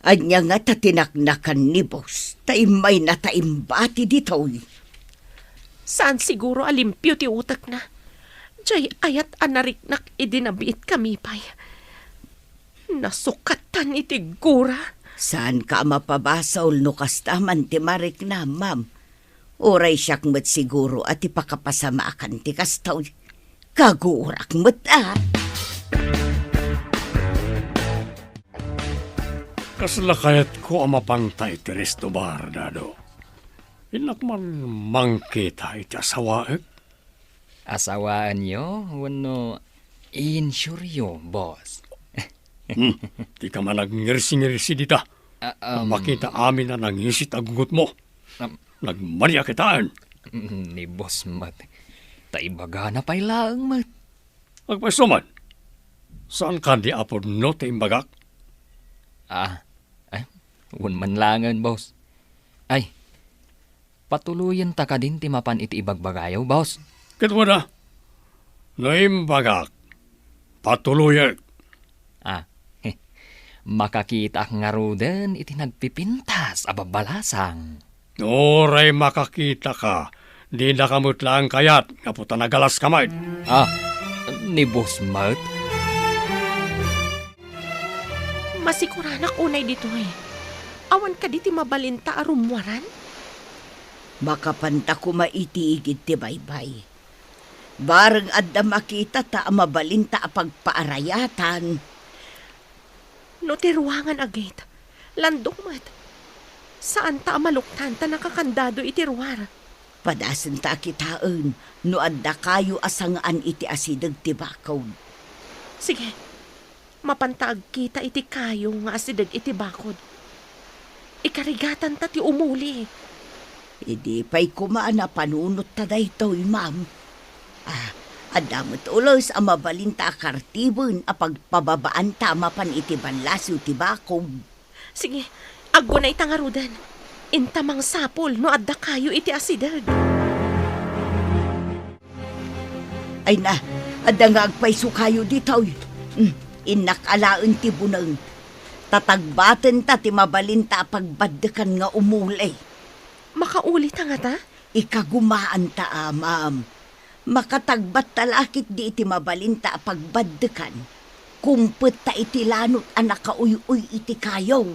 Ania ngata ti naknakan ni boss, ta immayna ta imbati ditoy? Saan siguro a limpio ti utekna. Diay ayat a nariknak idi nabiitkami pay. Nasukatan iti gura. Saanka a mapabasol no kasta man ti mariknam, ma'am. Uray siak met siguro a ti pakapasamakan ti kastoy. Kagurak met a. Kasla kayatko a mapanta iti resto bar, Dado. Innak man mangkita iti asawaek? Asawaenyo wenno insuryo, boss? Hmm, dika man agngirsi-ngirsi dita. Ah, um, Makita amin a nangisit a gugutmo. Um, Nagmania kitaen. Mm, ni boss met. Ta ibagana pay laeng met. Agpayso man. Saan kadi a pudno ti imbagak? Ah, eh, wen man laengen, boss. Ay, patuloyenta kadin ti mapan iti ibagbagayo, boss? Ket wen a, no imbagak, patuloyek. Ah, makakitaak ngaruden iti nagpipintas a babbalasang. Uray makakitaka, dinaka met laeng kayat gapu ta nagalaska met. Ah, ni boss met? Masikuranak unay ditoy. Awan kadi ti mabalinta a rummuaran? Makapanta koma iti igid ti baybay. Bareng adda makita ta a mabalinta a pagpaarayatan. No ti ruangan a gate, landong met. Saanta a maluktan ta nakakandado iti ruar. Padasenta a kitaen no adda kayo a sangaan iti asideg ti bakod. Sige, mapanta agkita iti kayo nga asideg iti bakod. Ikarigatanta ti umuli. Idi pay koma a napanunot ta daytoy, ma'am. Ah, Adda met ules a mabalinta a kartiben a pagpababaanta mapan iti ballasiw ti bakog. Sige, aggunayta ngaruden. Inta mangsapul no adda kayo iti asideg. Ay na, adda nga agpayso kayo ditoy. Hmm, innak alaen ti buneng. Tatagbatenta ti mabalinta a pagbaddekan nga umuli. Makaulita ngata? Ikagumaanta, ma'am. Makatagbatta la ketdi iti mabalinta a pagbaddekan. Kumpetta iti lanot a nakauy-uy iti kayo.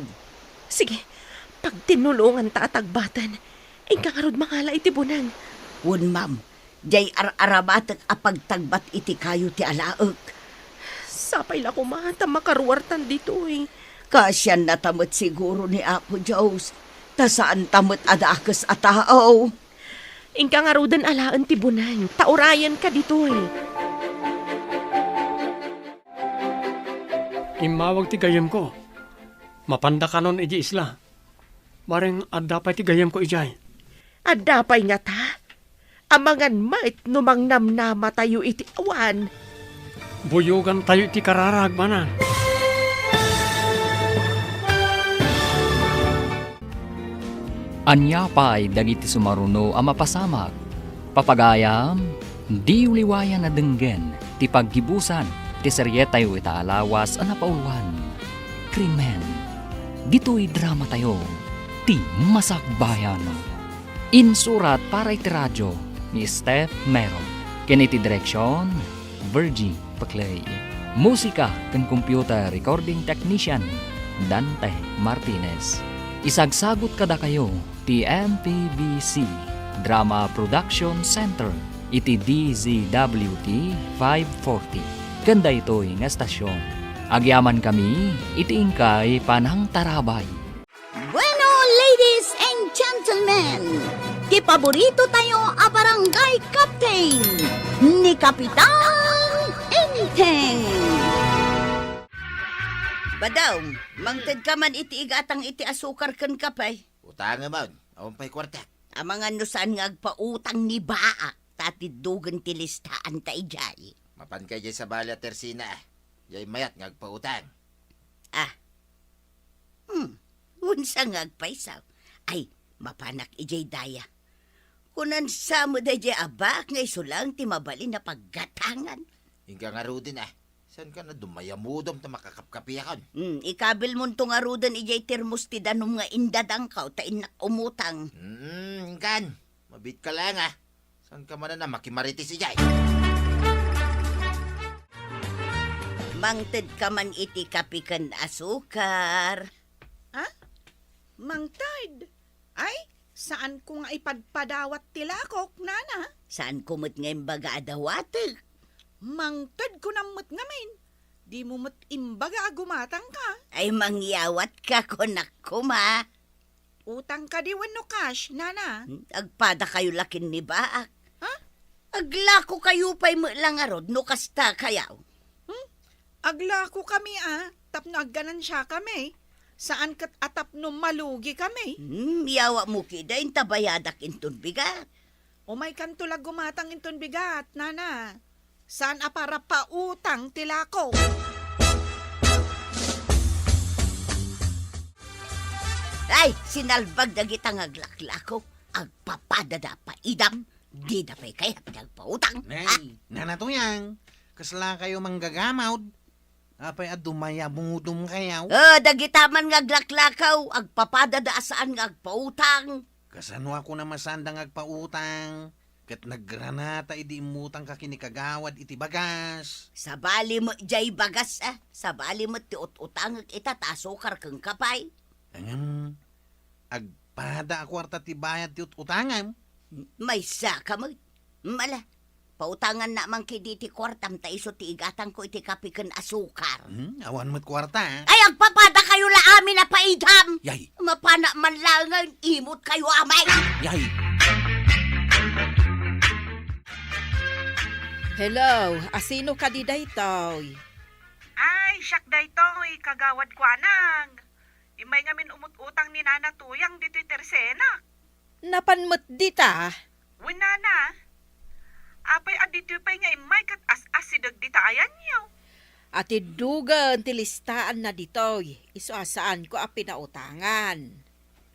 Sige, pagtinulonganta a tagbaten. Inka ngarud mangala iti buneng. Wen, ma'am. Diay ar-arabatek a pagtagbat iti kayo ti alaek. Sapay la koma ta makaruartan ditoy. Kaasiannata met siguro ni Apo Dios, ta saanta met a dakes a tao. Inka ngaruden alaen ti buneng, ta urayenka ditoy. Immawag ti gayyemko. Mapanda kanon idiay isla. Bareng adda pay ti gayyemko idiay. Adda pay ngata? Amangan met no mangnamnamatayo iti awan. Buyogantayo iti kararag, manang. Ania pay dagiti sumaruno a mapasamak? Papagayam, diyo liwayan a denggen ti paggibusan ti serietayo ita a lawas a napauluan, Krimen. Ditoy dramatayo, ti Masakbayan. Insurat para iti radio ni Steph Mero, ken iti direksion, Virgie Paclay. Musika ken computer recording technician, Dante Martinez. Isagsagut kadakayo ti M P B C Drama Production Center iti D Z W T five forty. Ken daytoy nga estasion, agyamankami iti inkay panangtarabay. Bueno, ladies and gentlemen, ti paborito tayo a barangay captain, ni Kapitan Enteng. Badong, mangtedka man iti igatang iti asukar ken kape. Utangemon, awan pay kuartak. Amangan no saan nga agpautang ni Baak, ta tiddogen ti listaanta idiay. Mapanka idiay sabali a tersina, diay mayat nga agpautang. Ah. Hmm, unsa nga agpayso? Ay, mapanak idiay daya. Kunan sa met daydiay a Baak nga isu laeng ti mabalin a paggatangan. Inka ngaruden, ah. Saanka a dumayamudom ta makakapkapiakon? Hmm, ikabilmonto ngaruden idiay termos ti danum nga indadangkaw ta innak umutang. Hmm, inkan. Mabiitka laeng, ah. Saanka manen a makimarites idiay? Mangtedka man iti kape ken asukar. Ah? Mangted? Ay, saanko nga ipadpadawat ti lakok, nana. Saanko met nga imbaga a dawatek. Mangted kunam met ngamin. Dimo met imbaga a gumatangka. Ay, mangyawatka, kunak koma. Utang kadi wenno cash, nana? Hmm, agpadakayo la ken ni Baak. Ha? Aglakokayo pay met la ngarud no kasta kayaw. Hmm? Aglakokami a, tapno agganansiakami. Saan ket a tapno malugikami. Hmm, yawatmo ketdi inta bayadak inton bigat. Umaykanto la gumatang inton bigat, nana. Saan a para pautang ti lako. Ay, sinalbag dagita nga aglaklako. Agpapadada a paidam, dida pay kayat nga agpautang. Ay, ha? Nana Tuyang, kaslakayo manggagamawd. Apay a dumayamudom kayaw? Ah, dagita man nga aglaklakaw, agpapadada a saan nga agpautang. Kasano a kunam a saanda nga agpautang? Ket nagranata idi immutangka ken ni kagawad iti bagas. Sabali met jay bagas, ah. Sabali met ti ut-utangek ita ta asukar ken kape. Ngem, agpada a kuarta ti bayad ti ut-utangem. Maysaka met. Mala, pautangannak man ketdi ti kuartam ta isu ti igatangko iti kape ken asukar. Hmm, awan met kuarta. Ay, agpapadakayo la amin a paidam! Yay! Mapanak man laengen, imutkayo amay! Yay! Hello, asino kadi daytoy? Ay, siak daytoy, kagawad ko, anang. Immay ngamin umut-utang ni Nana Tuyang ditoy tersena. Napan met dita? Wen, nana. Apay a ditoy pay nga immay ket as-asideg dita ayanyo? Atiddugen ti listaanna ditoy, isu a saanko a pinautangan.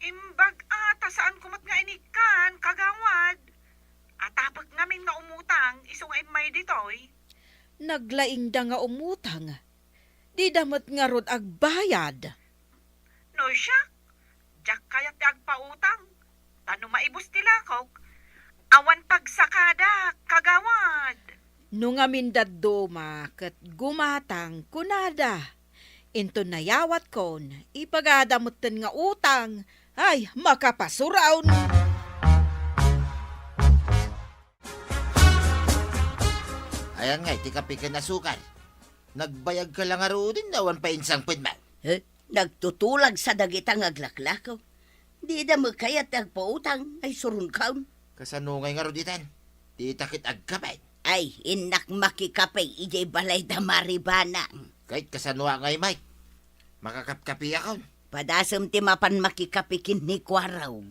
Imbag a, ta saanko met nga inikkan, kagawad. Atapek ngamin nga umutang, isu nga immay ditoy. Naglaingda nga umutang. Dida met ngarud agbayad. No siak, diak kayat ti agpautang. Ta no maibus ti lakok, awan pagsakada, kagawad. No ngamin dadduma ket gumatang, kunada. Inton nayawatkon, ipagada metten nga utang, ay, makapasuraon. Ayan nga, iti kape ken asukar. Nagbayag ka la ngaruden, awan pay insangpetmo. Eh, nagtutulag sa dagita nga aglaklakaw. Dida met kayat ti agpautang, ay suronkaon. Kasano ngay ngarud itan? Dita ket agkape. Ay, innak makikape idiay balay da Maribanang. Ket kasano ngay, Mike? Makakapkapiakon. Padasem ti mapan makikape ken ni Kuarog.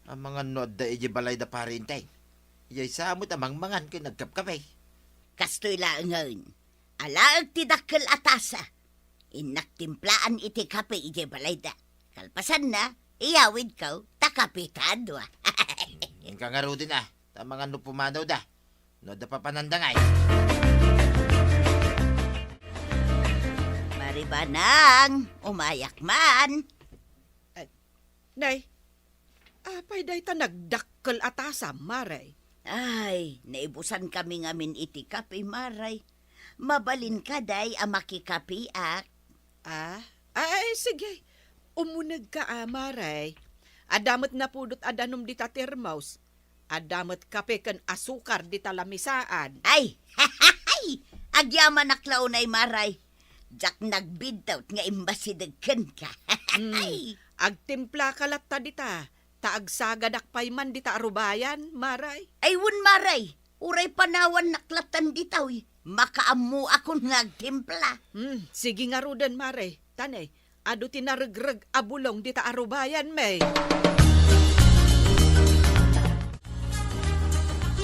Amangan no adda idiay balay da Pari Intay. Idiay sa met a mangmangan ken agkapkape. Kastoy laengen. Alaek ti dakkel a tasa. Innak timplaan iti kape idiay balayda. Kalpasanna, iyawidko, ta kape ta dua. Inka ngaruden a, ta amangan no pumanawda. No adda papananda ngay. Maribanang, umayak man. Ay, nay, apay dayta nagdakkel a tasa, Mare? Ay, naibusan kami ngamin iti kape, Mare. Mabalin ka, day, a makikapiak? Ah? Ay, sige. Umuneg ka, a, Mare. Adda met napudot a danum dita termos. Adda met kape ken asukar dita lamisaan. Ay! Agyamanak la unay, Maray. Diak nagbiddaut nga immasideg kenka. Hmm. Agtimplaka latta dita, ta agsagadak pay man dita a rubayan, Maray. Ay, wen, Maray. Uray panawannak lattan ditoy, makaammoakon nga agtimpla. Hmm, sige ngaruden, Maray. Tanay, adu ti naregreg a bulong dita a rubayan, may.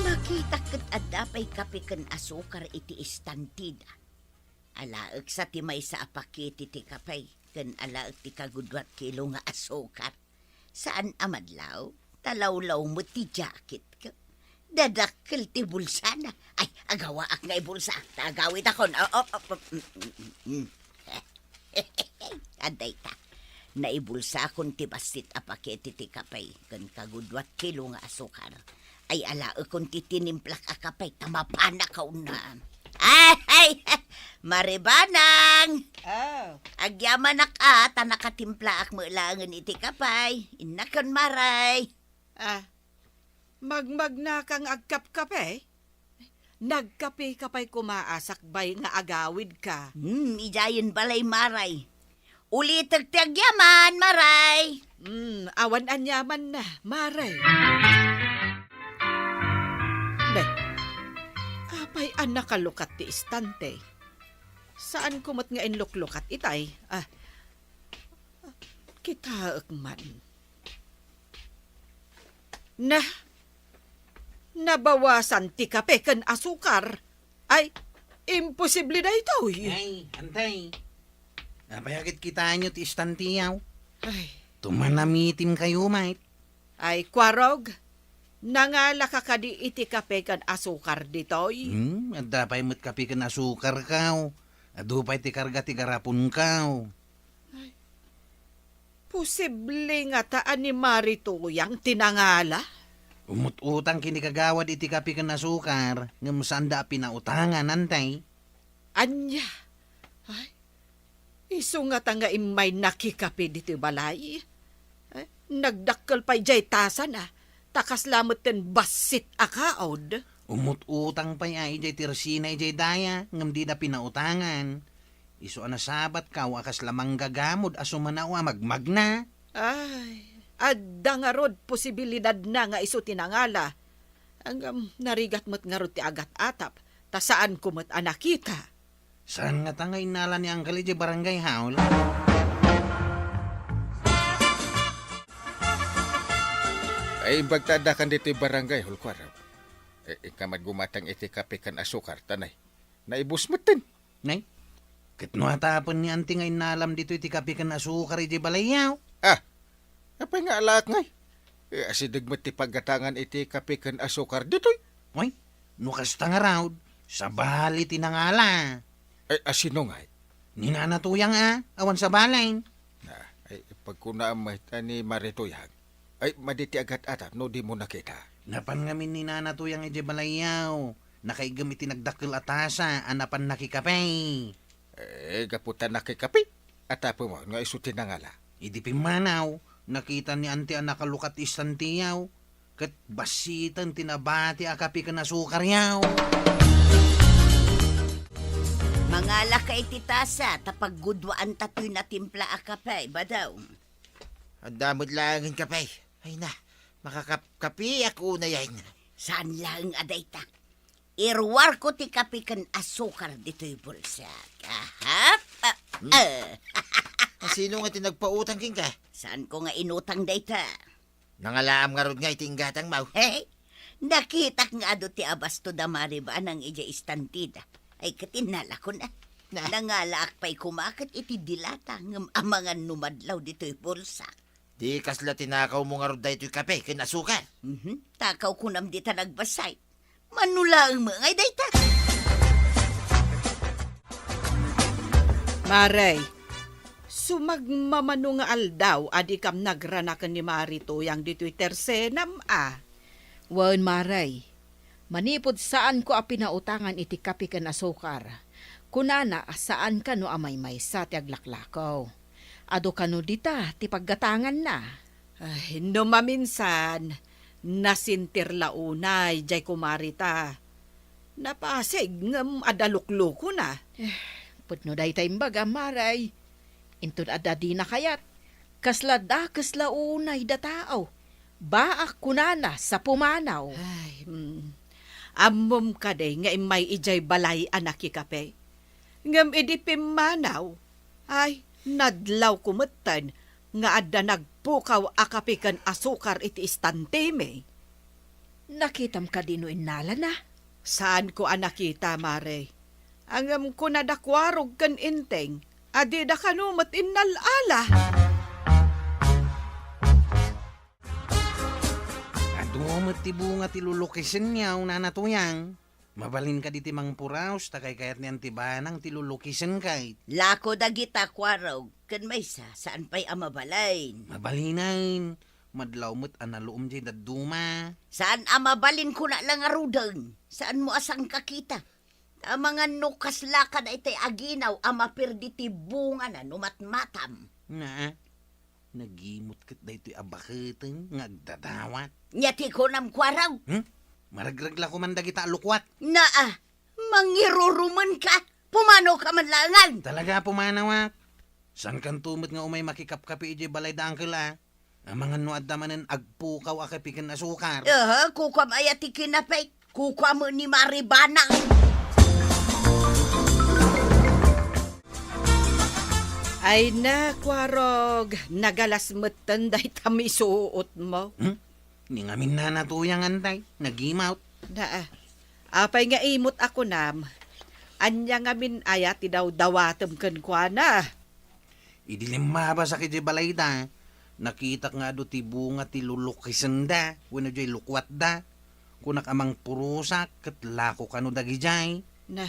Makitak ket adda pay kape ken asukar iti istantida. Alaek sa ti maysa a pakete ti kape ken alaek ti kagudua ti kilo nga asukar. Saan a madlaw, ta lawlaw met ti jacketko. Dadakkel ti bulsana. Ay, agawaak nga ibulsa. Ta agawidakon. Oh, oh, oh, oh, mm, mm, mm. Adda ita. Naibulsakon ti bassit a pakete ti kape ken kagudua ti kilo nga asukar. Ay, alaekon ti tinimplak a kape ta mapanak a unaan. Ay, ay, Maribanang! Oh. Agyamanak a, ta nakatimplaak met laengen iti kape. Innakon, Maray. Ah, magmagnaka nga agkapkape? Nagkape ka pay koma a sakbay nga agawidka. Hmm, idiayen balay, Maray. Ulitek ti agyaman, Maray. Hmm, awan aniamanna, Maray. Be, apay a nakalukat ti istante? Saanko met nga inluklukat itay? Ah, kitaek man. Na, nabawasan ti kape ken asukar. Ay, imposible daytoy. Ay, antay. Apay a ket kitaenyo ti istantiaw? Ay. Tumanamitim kayo, mait. Ay, Kuarog, nangalaka kadi iti kape ken asukar ditoy? Hmm, adda pay met kape ken asukar, kaw. Adu pay ti karga ti garapon, kaw. Ay, posible ngata a ni Mari Tuyang ti nangala? Umut-utang ken ni kagawad iti kape ken asukar, ngem saanda a pinautangan, antay. Ania? Ay, isu ngata nga immay nakikape ditoy balay. Ay, nagdakkel pay diay tasana, ta kasla metten bassit a kaod. Umut-utang pay a idiay tersina idiay daya, ngem dida pinautangan. Isu a nasabat, kaw, a kasla manggagamod a sumanaw a magmagna. Ay, adda ngarud posibilidadna nga isu ti nangala. Ngem narigat met ngarud ti agat-atap, ta saanko met a nakita. Saan ngata nga innala ni Angkel idiay barangay hall? Ay, imbag ta addakan ditoy barangay hall, Kuarog. Eh, inka met gumatang iti kape ken asukar, ta nay, naibus metten. Nay, ket no atapen ni Auntie nga innalam ditoy ti kape ken asukar idiay balayyo? Ah, apay nga alaak ngay? Eh, asideg met ti paggatangan iti kape ken asukar ditoy. Oy, no kasta ngarud, sabali ti nangala. Ay, asino ngay? Ni Nana Tuyang a, awan sabali. Ah, ay, pagkunaam met a ni Mari Tuyang. Ay, madi ti agat-atam no dimo nakita. Napan ngamin ni Nana Tuyang idiay balayyo. Nakaiggem iti nagdakkel a tasa a napan nakikape. Eh, gapu ta nakikape, atapem nga isu ti nangala. Idi pimmanaw, nakita ni Auntie a nakalukat ti istanteyo, ket bassiten ti nabati a kape ken asukaryo. Mangalaka iti tasa, ta paggudwaanta toy natimpla a kape, badaw. Adda met laengen kape. Ay na, makakapkapiak unayen. Saan laeng a dayta. Iruarko ti kape ken asukar ditoy bulsak. Aha. Ah, Hmm. Ah. Asino nga ti nagpautang kenka? Saanko nga inutang dayta. Nangalaam ngarud nga iti inggatangmo. Hey, nakitak nga adu ti abasto da Mari Banang idiay istantida. Ay, ket innalakon a. Na. Nangalaak pay koma ket iti dilata ngem amangan no madlaw ditoy bulsak. Di kasla tinakawmo ngarud daytoy kape ken asukar? Mhm. Takaw kunam dita nagbasay. Mano laeng met ngay dayta? Mare, sumagmamano nga aldaw a dikam nagranaken ni Mari Tuyang ditoy tersenam a. Wen, Mare, manipud saanko a pinautangan iti kape ken asukar, kunana a saan kano a maymaysa ti aglaklako. Adu kano dita ti paggatanganna. Ay, no maminsan, nasintir la unay jay kumarita. Napasig ngem adda luklukona. Eh, pudno dayta imbagam, Mare. Inton adda dina kayat, kasla dakes la unay da tao. Baak kunana sa pumanaw. Ay, mm. Ammom kadi nga immay idiay balay a nakikape? Ngem idi pimmanaw, ay, nadlawko metten nga adda nagpukaw a kape ken asukar iti istantemi. Nakitam kadi no innalana? Saanko a nakita, Mare. Ngem kuna da Kuarog ken Enteng a dida kano met innal-ala. Adu met ti bunga ti lulukisenyo, Nana Tuyang. Mabalin kadi ti mangpuraos ta kaykayat ni Auntie Banang ti lulukisenka. Lako dagita, Kuarog, ken maysa, saan pay a mabalin. Mabalinen. Madlaw met a naluom jay dadduma. Saan a mabalin kuna la ngaruden. Saanmo a sangkakita. Amangan no kasla ka daytay aginaw a maperdi ti bungana no matmatam. Naa, nagimut ket daytoy a baketen nga agdadawat. Nia ti kunam, Kuarog? Hmm? Maregreg la koman dagita a lukuat. Naa, mangirurumenka. Pumanaw ka man laengen. Talaga, pumanawak. Saankanto met nga umay makikapkape idiay balay da Uncle a? Amangan no adda manen agpukaw a kape ken asukar. Aha, kukuam aya ti kinapek? Kukuam ni Mari Banang. Ay na, Kuarog, nagalas metten dayta misuotmo. Hmm? Ni ngamin Nana Tuyang, Antay, nagimut. Naa, apay nga imut a kunam? Ania ngamin aya ti dawdawatem kenkuana? Idi limmabasak idiay balayda, nakitak nga adu ti bunga ti lulukisenda wenno diay lukuatda. Kunak a mangpurusak ket lako kano dagidiay. Na,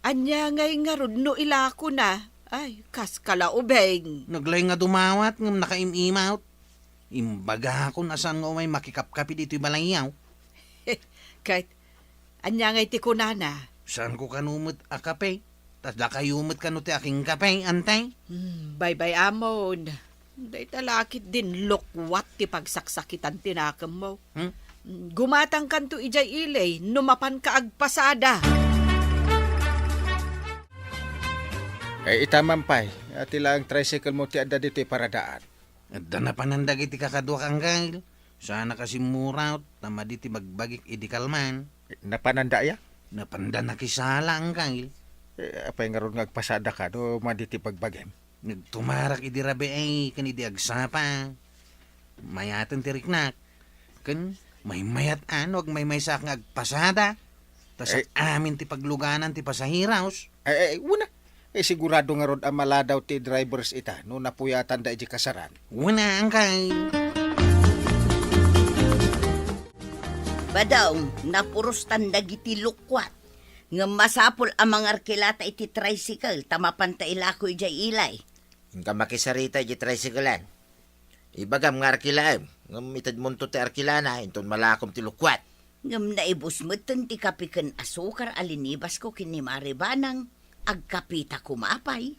ania ngay ngarud no ilakona? Ay, kas kalaubing. Naglaing a dumawat ngem nakaim-imawt. Imbagakon a saan nga umay makikapkape ditoy balayyo. Ket ania ngay ti kunana? Saanko kano met a kape? Ta dakayo met kano ti akingkape, Antay? Hmm, baybay-amon. Dayta la ketdin lukuat ti pagsaksakitan ti nakemmo. Hmm? Gumatangkanto idiay ili no mapanka agpasada. Ay, ita man pay, ati laeng tricycle mo ti adda ditoy paradaan. Adda napanan dagiti kakaduak, Angkel. Saanak a simmurawt, ta madi ti bagbagik idi kalman. Napananda aya? Napanda nakisala, Angkel. Eh, apay ngarud nga agpasadaka no madi ti bagbagim? Nagtumarak idi rabii ken idi agsapa. Mayaten ti riknak. Ken Maymayat a no agmaymaysaak nga agpasada. Ta sa Eh. amin ti pagluganan ti pasaheros. Ay, ay, una. Eh, sigurado ngarud a maladaw ti drivers ita no napuyatan da iti kasaran. Una, angkay. Badong, napurustan dagiti lukwat. Ngem masapul a mangarkilata iti tricycle ta mapanta ilako idiay ili. Inka makisarita iti tricycle-an. Ibagam nga arkilaem, ngem itedmonto ti arkilana, inton malakom ti lukwat. Ngem naibus metten ti kape ken asukar a linibasko ken ni Mari Banang, agkapeta koma pay.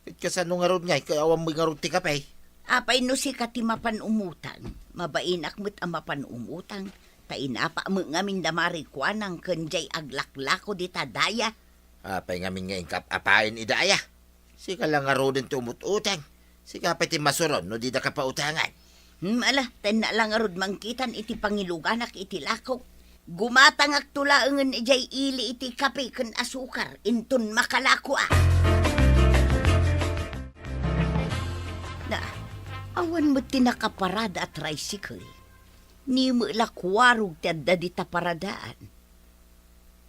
Ket kasano ngarud ngay, ket awan met ngarud ti kape? Apay no sika ti mapan umutang, mabainak met a mapan umutang, ta inapak met ngamin da Mari Kuanang ken diay aglaklako dita daya. Apay ngamin nga inkap-apayen ida aya? Sika la ngaruden ti umut-utang. Sika pay ti masuron no didaka pautangan. Hmm, ala, tenna la ngarud mangkitan iti pangiluganak iti lakok. Gumatangakto laengen idiay ili iti kape ken asukar, inton makalako a. Na, awan met ti nakaparada a tricycle. Ni met la kuarog ti adda dita paradaan.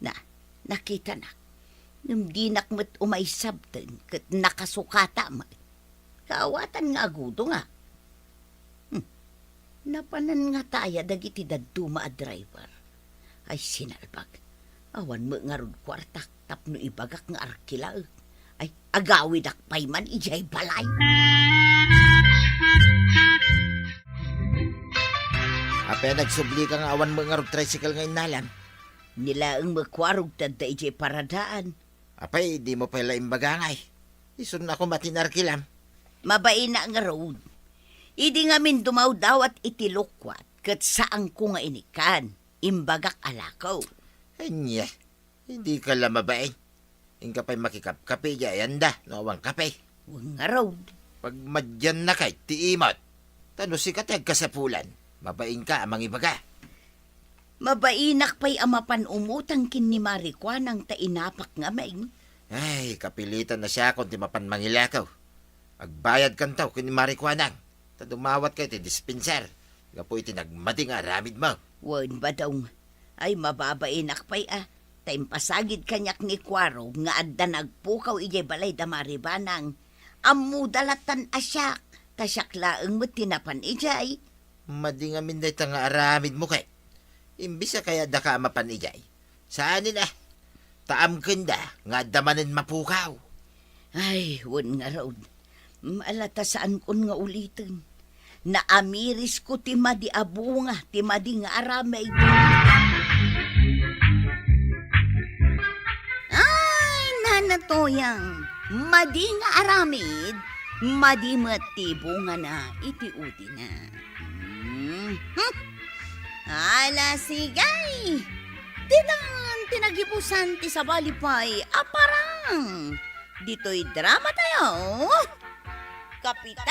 Na, nakitanak. Ngem dinak met umay sabten ket nakasukata met. Kaawatan nga agudongak. Hmm. Napanan ngata aya dagiti dadduma a driver? Ay, sinalbag. Awan met ngarud kuartak tapno ibagak nga arkilaek. Ay, agawidak pay man idiay balay. Apay a nagsublika nga awan met ngarud tricycle nga innalam? Ni laeng met kuarog ti adda idiay paradaan. Apay, dimo pay la imbaga ngay? Isunna koma ti narkilam. Mabainak ngarud. Idi ngamin dumawdawat iti lukwat, ket saanko nga inikkan, imbagak a lako. Ania, dika la mabain. Inka pay makikapkape idiay ayanda no awan kape. Wen ngarud. Pagmadiannaka ti imot. Ta no sika ti agkasapulan, mabainka a mangibaga. Mabainak pay a mapan umutang ken ni Mari Kuanang ta inapak ngamin. Ay, kapilitan a siakon ti mapan mangilako. Agbayadkanto ken ni Mari Kuanang, ta dumawatka iti dispenser gapu iti nagmadi nga aramidmo. Wen, Badong. Ay, mababainak pay a, ta impasagid kaniak ni Kuarog nga adda nagpukaw idiay balay da Mari Banang. Ammoda lattan a siak, ta siak laeng met ti napan idiay. Madi ngamin dayta nga aramidmo ket. Imbes a kayatdaka a mapan idiay, saanen a. Ta amkenda nga adda manen mapukaw. Ay, wen ngarud. Ala ta saankon nga uliten. Naamirisko ti madi a bunga, ti madi nga aramid. Ay, Nana Toyang, madi nga aramid, madi met ti bungana iti udina. Hmm. Ala, sige. Ditan ti nagibusan ti sabali pay a parang. Ditoy drama tayo, Kapitan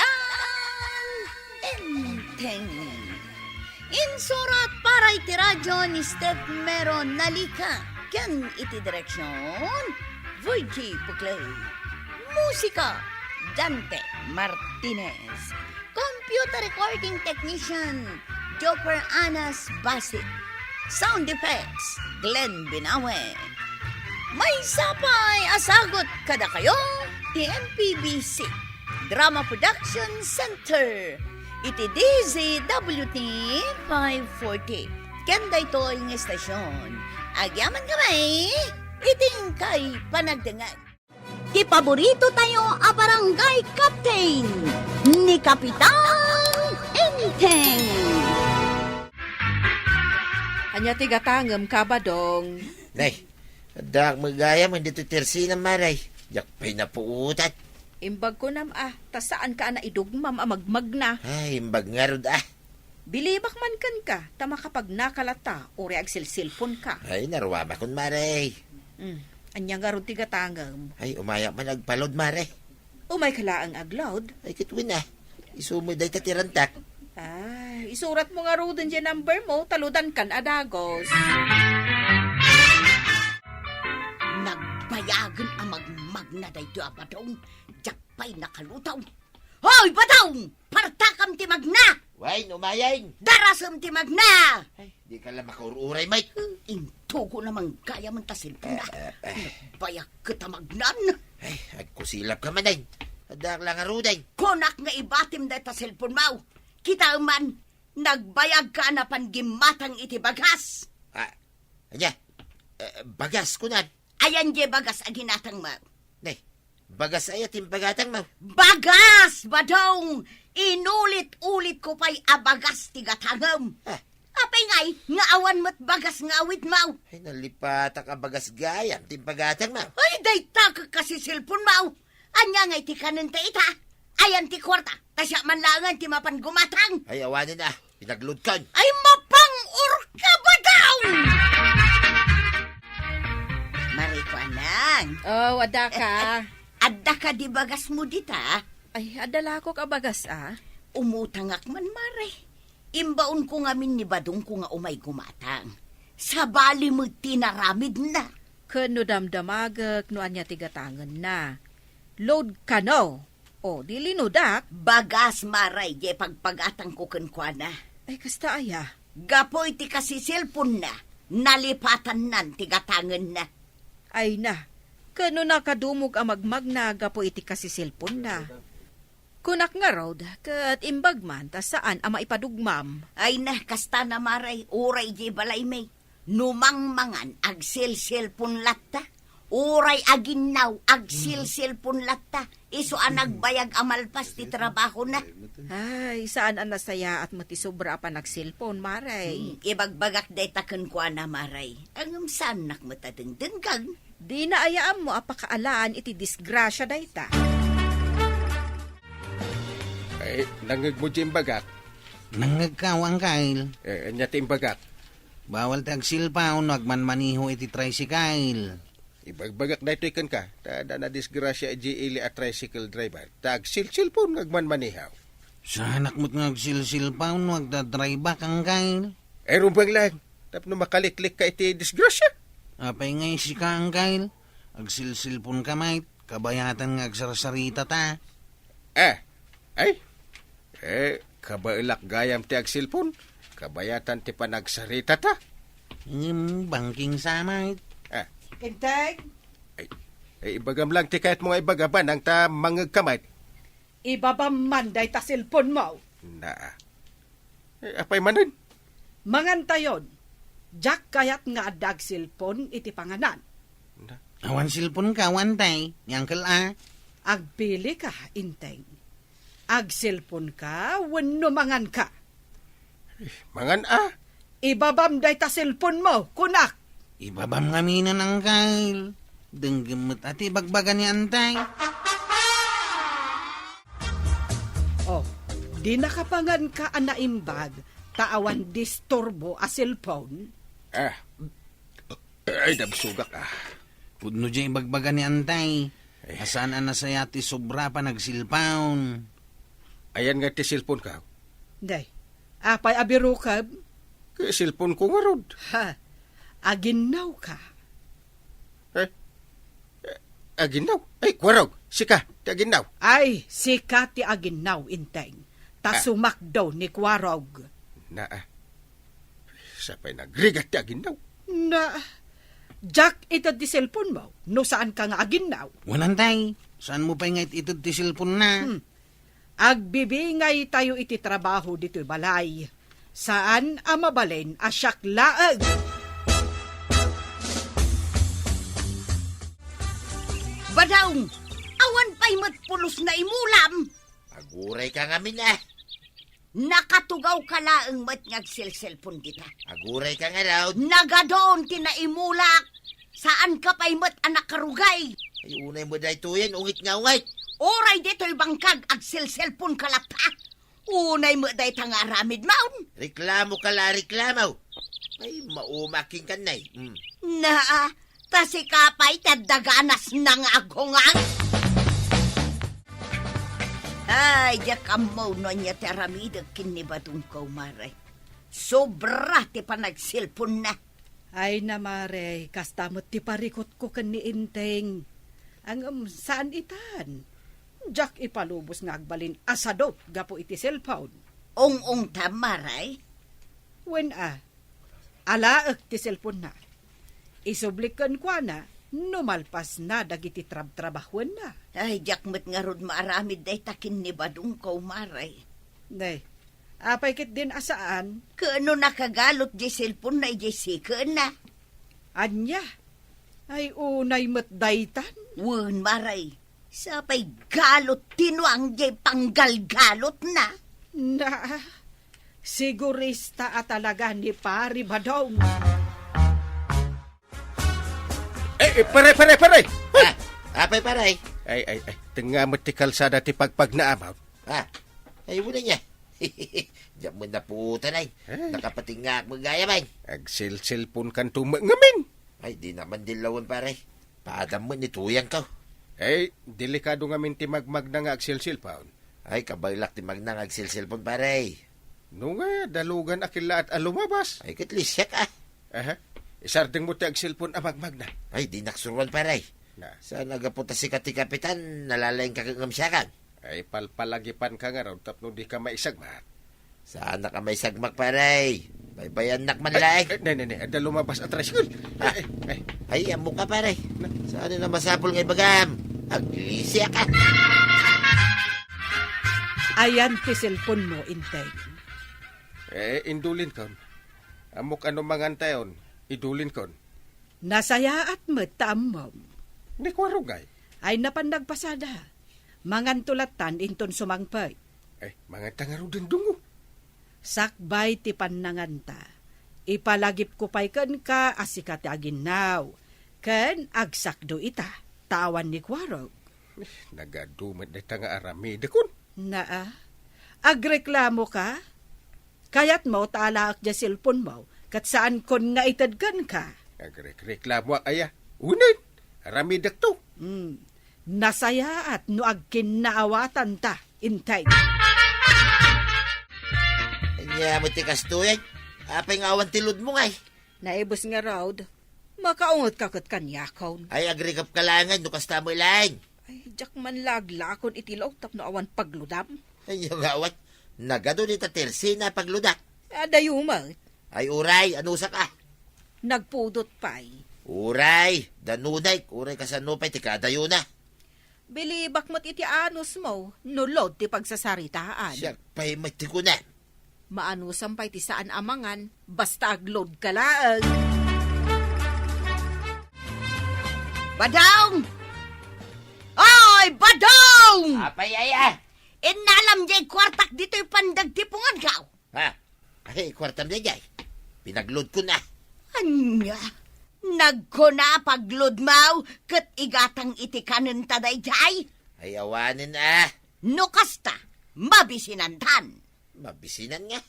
Enteng. Insurat para iti radyo ni Steph Mero Nalica ken iti direksyon, Virgie Puclay. Musika, Dante Martinez. Computer recording technician, Joper Anas Basit. Sound effects, Glenn Binawe. Maysa pay a sagut kadakayo ti M P B C Drama Production Center iti D Z W T five forty. Ken daytoy nga estasyon, agyaman kami iti inkay panagdengngeg. Ti paborito tayo a barangay captain, ni Kapitan Enteng. Ania ti gatangem, Kabadong? Nay, addaak met gayam ditoy tersinam, Mare. Diak pay napuotan. Imbag kunam a, ta saanka a naidugmam a magmagna. Ay, imbag ngarud a. Bilibak man kenka, ta makapagnaka latta, uray agsilsilponka. Ay, naruamakon, Mare. Hmm, ania ngarud ti gatangem? Ay, umayak man agpa-load, Mare. Umayka laeng ag-load? Ay, ket wen a. Isu met dayta ti rantak. Ay, isuratmo ngaruden diay number mo, ta loadankan a dagus. Nagbayagen a magmagna daytoy a Badong, diak pay nakalutaw. Hoy, Badong! Partakam ti magna! We, Ay, numayeng! Darasem ti magna! Ay, di ka la makaur-uray, Mike. Intugo na manggayam ta cellphone na. Eh, eh, eh. Nagbayag ket a magnan. Ay, agkusilap ka man, ay. Addaak la ngaruden. Kunak nga ibatim dayta cellphone mo. Kitaem man, nagbayag ka a napan gimmatang iti bagas. Ah, ania? Eh, bagas, kunak. Ayan diay bagas a ginatang mo. Nay, bagas aya ti impagatang mo? Bagas, Badong! Inulit-ulit ko pay a bagas ti gatangem. Ah. Apay ngay, nga awan met bagas nga awit mo? Ay, nalipatak a bagas gayam ti impagatang mo. Ay, dayta ket kasi cellphone mo. Ania ngay ti kanen ta ita? Ayan ti kuarta. Ta siak man laengen ti mapan gumatang. Ay, awanen a. Pinagludkan. Ay, mapang-or ka, Badong! Mare Kuanang. Oh, adda ka. Adda ka di bagas mo dita? Ay, adda lakok a bagas, ah. Umutangak man, Mare. Imbaon ko ngamin ni Badong ko nga umay gumatang. Sabali met ti naramidna. Ken no damdamagek no ania ti gatangenna. Load ka no? O, di linudak. Bagas, Mare, diay pagpagatang ko kenkuana. Ay, kasta aya? Gapu iti kasi cellphone na, nalipatannan ti gatangenna. Ay na, ken no nakadumog a magmagna gapu iti kasi cellphone na. Kunak ngarud, ket imbag man ta saan a maipadugmam. Ay na, kasta na, Mare, uray diay balaymi. No mangmangan, agselselpon latta. Uray aginnaw, agselselpon latta. Isu a nagbayag a malpas ti trabahona. Ay, saan a nasayaat met ti sobra a panagselpon, Mare. Hmm, ibagbagak dayta kenkuana, Mare. Ngem saannak met a dengdenggen. Dina aya ammo a pakaalaan iti disgrasia dayta. Ay, nangngegmo diay imbagak? Nangngegka, Uncle. Eh, ania ti imbagak? Bawal ti agselpon no agmanmaneho iti tricycle. Ibagbagak daytoy kenka, ta adda nadisgrasia idiay ili a tricycle driver, ta agselselpon nga agmanmaneho. Saanak met nga agselselpon no agdadrive-ak, Uncle. Ay, rumbeng lang, tapno makaliklik ka iti disgrasia. Apay nga sika, Uncle? Agselselpon ka met, kabayatan nga agsarsarita ta. Ah, ay, eh, kabaelak gayam ti agselpon, kabayatan ti panagsarita ta. Hmm, bangking sa met. Ah. Enteng? Ay, ay, ibagam lang ti kayatmo nga ibaga, Banang, ta mangngegka met. Ibabam man dayta selpon mo. Na. Eh, apay manen? Mangantayon. Diak kayat nga adda agselpon iti panganan. Na. Awan selpon ka, Uncle, ni Uncle a. Agpili ka, Enteng. Agselpon ka wenno mangan ka? Eh, mangan a. Ibabam dayta selpon mo, kunak. Ibabam ngamin, Uncle. Denggem met a ti ibagbaga ni Enteng. Oh, di nakapangan ka a naimbag ta awan disturbo a selpon? Ah. Ay, nabsogak, ah. Pudno diay ibagbaga ni Enteng. Eh. A saan a nasayaat ti sobra a panagselpon. Ayan nga ti selpon ka? Day, apay a birukeb? Ket selpon ko ngarud. Ha, aginnaw ka. Eh? Eh, aginnaw? Ay, kuarog, sika ti aginnaw. Ay, sika ti aginnaw, Enteng. Ta Ah. sumakdo ni kuarog. Na, ah. Sapay nagrigat ti aginnaw. Na, diak ited ti selpon mo, no saan ka nga aginnaw. Wen, Enteng, saan mo pay nga it-ited ti selpon na? Hmm. Agbibingay tayo iti trabaho ditoy balay. Saan a mabalin a siak laeng. Badong, awan pay met pulos naimulam. Aguray ka ngamin, eh. Nakatugaw ka laeng met nga agselselpon dita. Aguray ka ngarud. Nagadun ti naimulak. Saan ka pay met a nakarugay. Ay, unay met daytoyen, ungit nga ungit. Uray ditoy bangkag, agselselpon ka latta. Unay met dayta nga aramid maon. Reklamo ka la, reklamo. Ay, maumaking kan, nay. Mm. Naa, ta sika pay ti adda ganas na nga aghungang. Ay, diak ammo no ania ti aramidek ken ni Badong, Mare. Sobra ti panagselponna. Ay na, Mare, kasta met ti parikutko ken ni Enteng. Ngem saan itan. Diak ipalubos nga agbalin a sadut gapu iti selpon. Ung-ungtam, Maray? Wen a, alaek ti cellphone-na. Isublik kenkuana no malpasna dagiti trabtrabahuenna. Ay, diak met ngarud maaramid dayta ken ni Badongko, Maray. Nay, apay ketdin a saan? Ket no nakagalot diay cellphone-na idiay sikenna. Ania? Ay, unay met daytan? Wen, Maray. Sapay galot ti nuang diay panggalgalotna. Na, sigurista a talaga ni Pari Badong. Eh, eh, pare, pare, pare! Ah, apay, pare? Ay, ay, ay, tengnga met ti kalsada ti pagpagnaamaw. Ah, ay, wala niya. Diak met naputan ay. Eh. Nakapatingngak met gayam ay. Agselselpon kanto met ngamin. Ay, di naman dillawan, pare. Padam met ni tuyang ko. Ay, delikado ngamin ti magmagna nga agselselpon. Ay, kabaelak ti magna nga agselselpon, pare. No nga, dalugan a killaat a lumabas. Ay, ket lisiak, ah. Aha. Isardeng mo ti agselpon a magmagna. Ay, di naksuruan, pare. Na. Saan a gapu ta sika ti kapitan, nalalaing ka ngem siakan? Ay, palpalagipan ka ngarud tapno di ka maisagmak. Saanak a maisagmak, pare. Baybayannak man laeng. Ay, ne, ne, ne. Adda lumabas a tricycle. Ah. Ay, ay, ay. Ay, ammo ka, pare. Na. Saan na masapul nga ibagam? Aglisiak ka. Ayan ti cellphone mo, Inteng. Eh, indulin kon. Ammok ano mangantayon, idulin kon. Nasayaat met ta ammom. Ni Kuarog ay? Ay napan nagpasada. Manganto lattan inton sumangpet. Eh, manganta ngaruden dungo. Sakbay ti pannanganta, ipalagipko pay kenka a sika ti aginnaw, ken agsakdo ita, ta awan ni Kuarog. Eh, nagadu met dayta nga aramidekon. Naa, agreklamo ka? Kayatmo ta alaek diay cellphone mo, ket saankon nga ited kenka. Agrekreklamoak aya? Unen, aramidekto. Hmm. Nasayaat no agkinnaawatanta, Inteng. Ania met ti kastoy, ay? Apay nga awan ti load mo, ngay? Naibus ngarud. Makaunget ka ket kaniakon. Ay, agrikap ka laeng, no kasta met laeng. Ay, diak man laglakon iti load tapno awan paglodam. Ay, nga awat. Nagadu dita tersina paglodak. Adayo met. Ay, uray, anusak a? Nagpudot pay. Uray, danunay, uray kasano pay ti kadayona. Bilibak met iti anusmo, no load ti pagsasaritaan. Siak pay met ti kunam. Maanusam pay ti saan a mangan, basta agload ka laeng. Badong! Oy, Badong! Apay, aya? Innalam diay kuartak ditoy pandagtipungan ka. Ha? Ay, kuartam daydiay. Pinagload ko na. Ania? Nagkuna pagload mo ket igatang iti kanenta daydiay? Ay, awanen a. No kasta, mabisinantan. Mabisinan nga.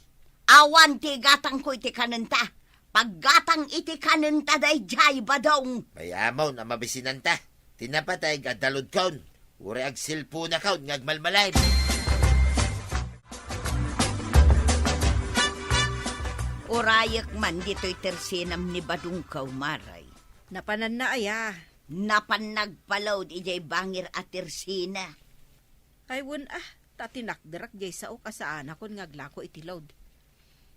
Awan ti igatangko iti kanenta. Paggatang iti kanenta daydiay, Badong. Ay, amon a mabisinanta. Ti napateg, adda loadkon. Uray agselponakon nga agmalmalem. Urayek man ditoy tersinam ni Badong Kaumaray. Napananna aya? Napan nagpaload idiay bangir a tersina. Ay, wen a, ta tinakderak diay sao a saanakon nga aglako iti load.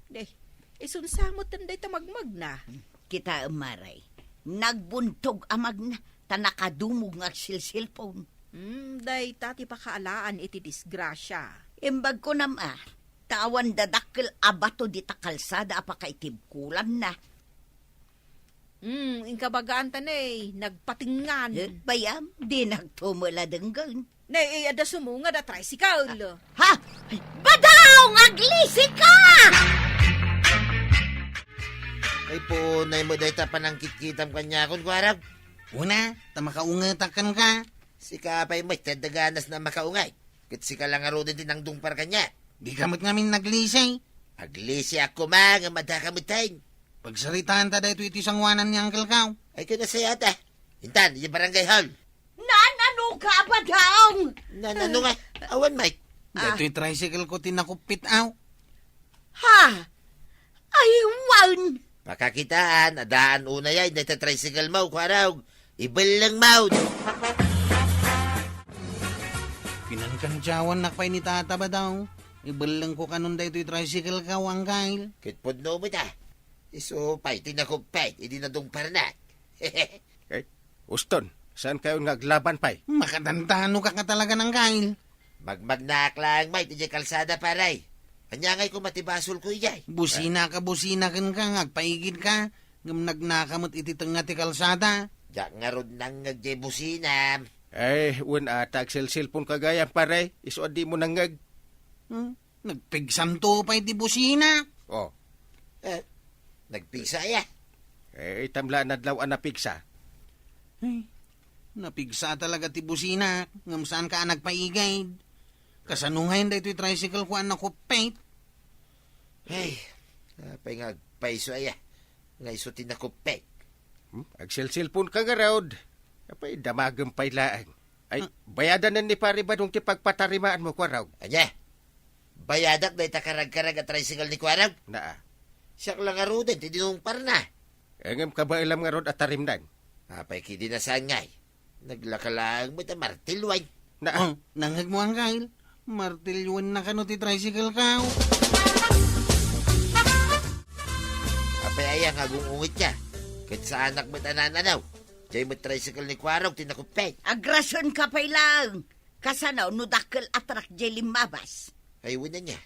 Day, isunsa met dayta magmagna. Kitaem, Maray. Nagbuntog a magna, ta nakadumog nga agsilsilpon. Hmm, dayta ti pakaalaan iti disgrasia. Imbag kunam a, ta awan dadakkel a bato dita kalsada a pakaitibkulanna. Hmm, inka bagaan ta ne, nagpatengngan. Eh, bayam, di nagtumula denggen. Ne, eh, adda sumungad a tricycle. Ha? Badong, aglisi ka! Ay, punay met dayta panangkitkitam kaniakon, Kuarog. Una, ta makaungetak kenka. Sika pay met ti adda ganas na makaungay. Ket sika la ngaruden ti nangdungpar kaniak. Dika met ngamin naglisi. Aglisiak koma ngem addaka metten. Pagsaritaanta daytoy iti sangoanan ni Uncle Kao. Ay, ket nasayaat a. Intan, idiay barangay hall. Nanano ka, Badong? Nanano nga? Awan, Mike. Ah. Daytoy tricycle ko ti nakuppit, aw. Ha? Ay, wan! Pakakitaan, adaan unay ay dayta tricycle mo, Kuarog. Ibelleng mo. Pinangkandiawannak pay ni Tata Badong. Ibellengko kanon daytoy tricycle-ko, Anggail. Ket pudno met a. Isu pay ti nakuppet idi nadungparnak. Eh, Uston, saankayon nga aglaban pay? Makatantanokaka talaga, Anggail. Magmagnaak laeng met idiay kalsada, pare. Ania ngay koma ti basolko idiay? Businaka, busina kenka nga agpaigidka, ngem nagnaka met iti tengnga ti kalsada. Diak ngarud nangngeg diay businam. Ay, wen a, ta agselselponka gayam, pare. Isu a dimo nangngeg. Hmm? Nagpigsanto pay ti busina. Oh. Eh, nagpigsa aya? Eh, itam la nadlaw a napigsa. Ay, napigsa talaga ti busina, ngem saanka a nagpaigid. Kasano ngayen daytoy tricycle-ko a nakuppet? Ay, apay nga agpayso aya nga isu ti nakuppet? Hmm? Agselselponka ngarud. Apay, damagem pay laeng. Ay, hmm, bayadanen ni Pare Badong ti pagpatarimaanmo, Kuarog. Ania? Bayadak dayta karagkarag a tricycle ni Kuarog? Naa. Siak la ngaruden ti dinungparna. Eh, ngem kabaelam ngarud a tarimnan. Apay ketdi a saan ngay? Naglaka laeng met a martilyoen. Naa. Oh, nangngegmo, Anggail. Martilyoenna kano ti tricycle-ko. Apay aya nga agung-ungitya? Ket saanak met a naan-anaw. Diay met tricycle ni Kuarog ti nakuppet. Agrasionka pay laeng. Kasano no dakkel a truck diay limmabas? Ay, wen ania?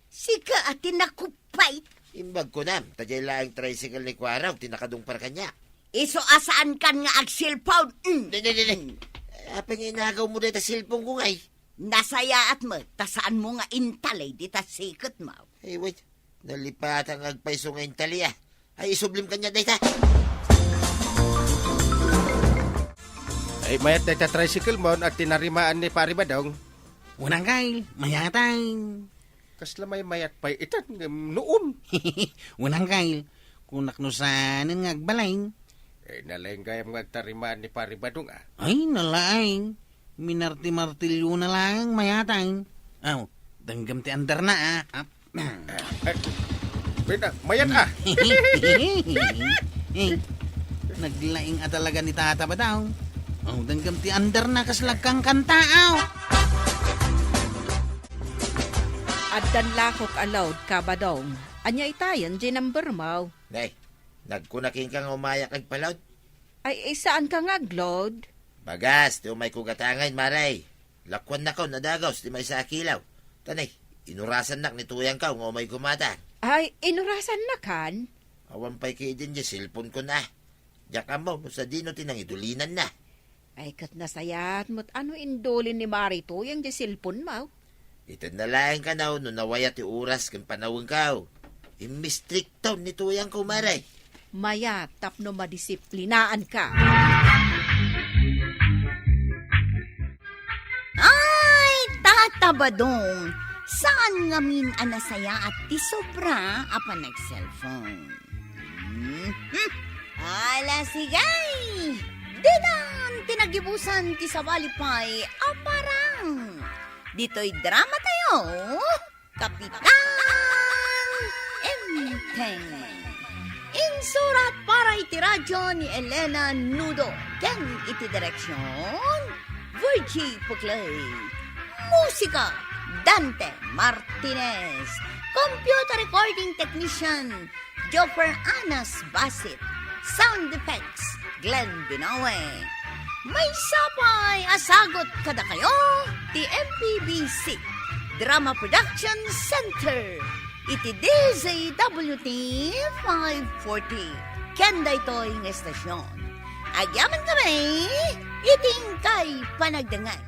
Sika a ti nakuppet. Imbag kunam, ta diay laeng tricycle ni Kuarog ti nakadungpar kaniak. Isu a saankan nga agselpon. Mm. Di, di, di, di. Apay nga inagawmo dayta selponko ngay? Nasayaat met, ta saanmo nga intali dita siketmo. Ay, wait. Nalipatan nga agpayso nga intali, ah. Ay, isublim kaniak dayta. Ay, mayat dayta tricycle-mo no agtinarimaan ni Pare Badong. Wen, Anggail, mayat ay. Kasla maymayat pay itan ngem noon. Wen, Anggail, kunak no saanen nga agbalin. Eh, nalaing gayam nga agtarimaan ni Pare Badong, ah. Ay, nalaing. Minarti-martilyona laeng mayat ay. Aw, denggem ti underna, ah. Ah, eh, wait, ah, mayat, ah. Eh, naglaing a talaga ni Tata Badong. Aw, denggem ti underna kasla agkankanta, aw. Addan lakok a load ka, Badong. Ania itayen diay number-mo? Nay, nagkuna kenka nga umayak agpa-load? Ay, eh, saanka nga ag-load? Bagas ti umayko gatangen, Mare. Lakuannakon a dagus ti maysa a kilo. Ta nay, inurasannak ni tuyangko nga umay gumata. Ay, inurasannakan? Awan pay ketdin diay selponko, ah. Diak ammo no sadino ti nangidulinanna. Ay, ket nasayaat met a no indulin ni Mare tuyang diay selponmo. Itedna laeng kano no nawaya ti oras ken panawenko. Immistrikto ni tuyangko, Mare. Mayat tapno madisiplinaanka. Ay, Tata Badong, saan ngamin a nasayaat ti sobra a panagselpon. Mhm. Ala, sige! Ditan ti nagibusan ti sabali pay a parang. Ditoy dramatayo, Kapitan Enteng. Insurat para iti radyo ni Elena Nudo ken iti direksion, Virgie Puclay. Musika, Dante Martinez. Computer recording technician, Joffer Anas Basit. Sound effects, Glenn Binoue. Maysa pay a sagut kadakayo ti M P B C Drama Production Center iti D Z W T five forty. Ken daytoy nga estasyon, agyamankami iti inkay panagdengngeg.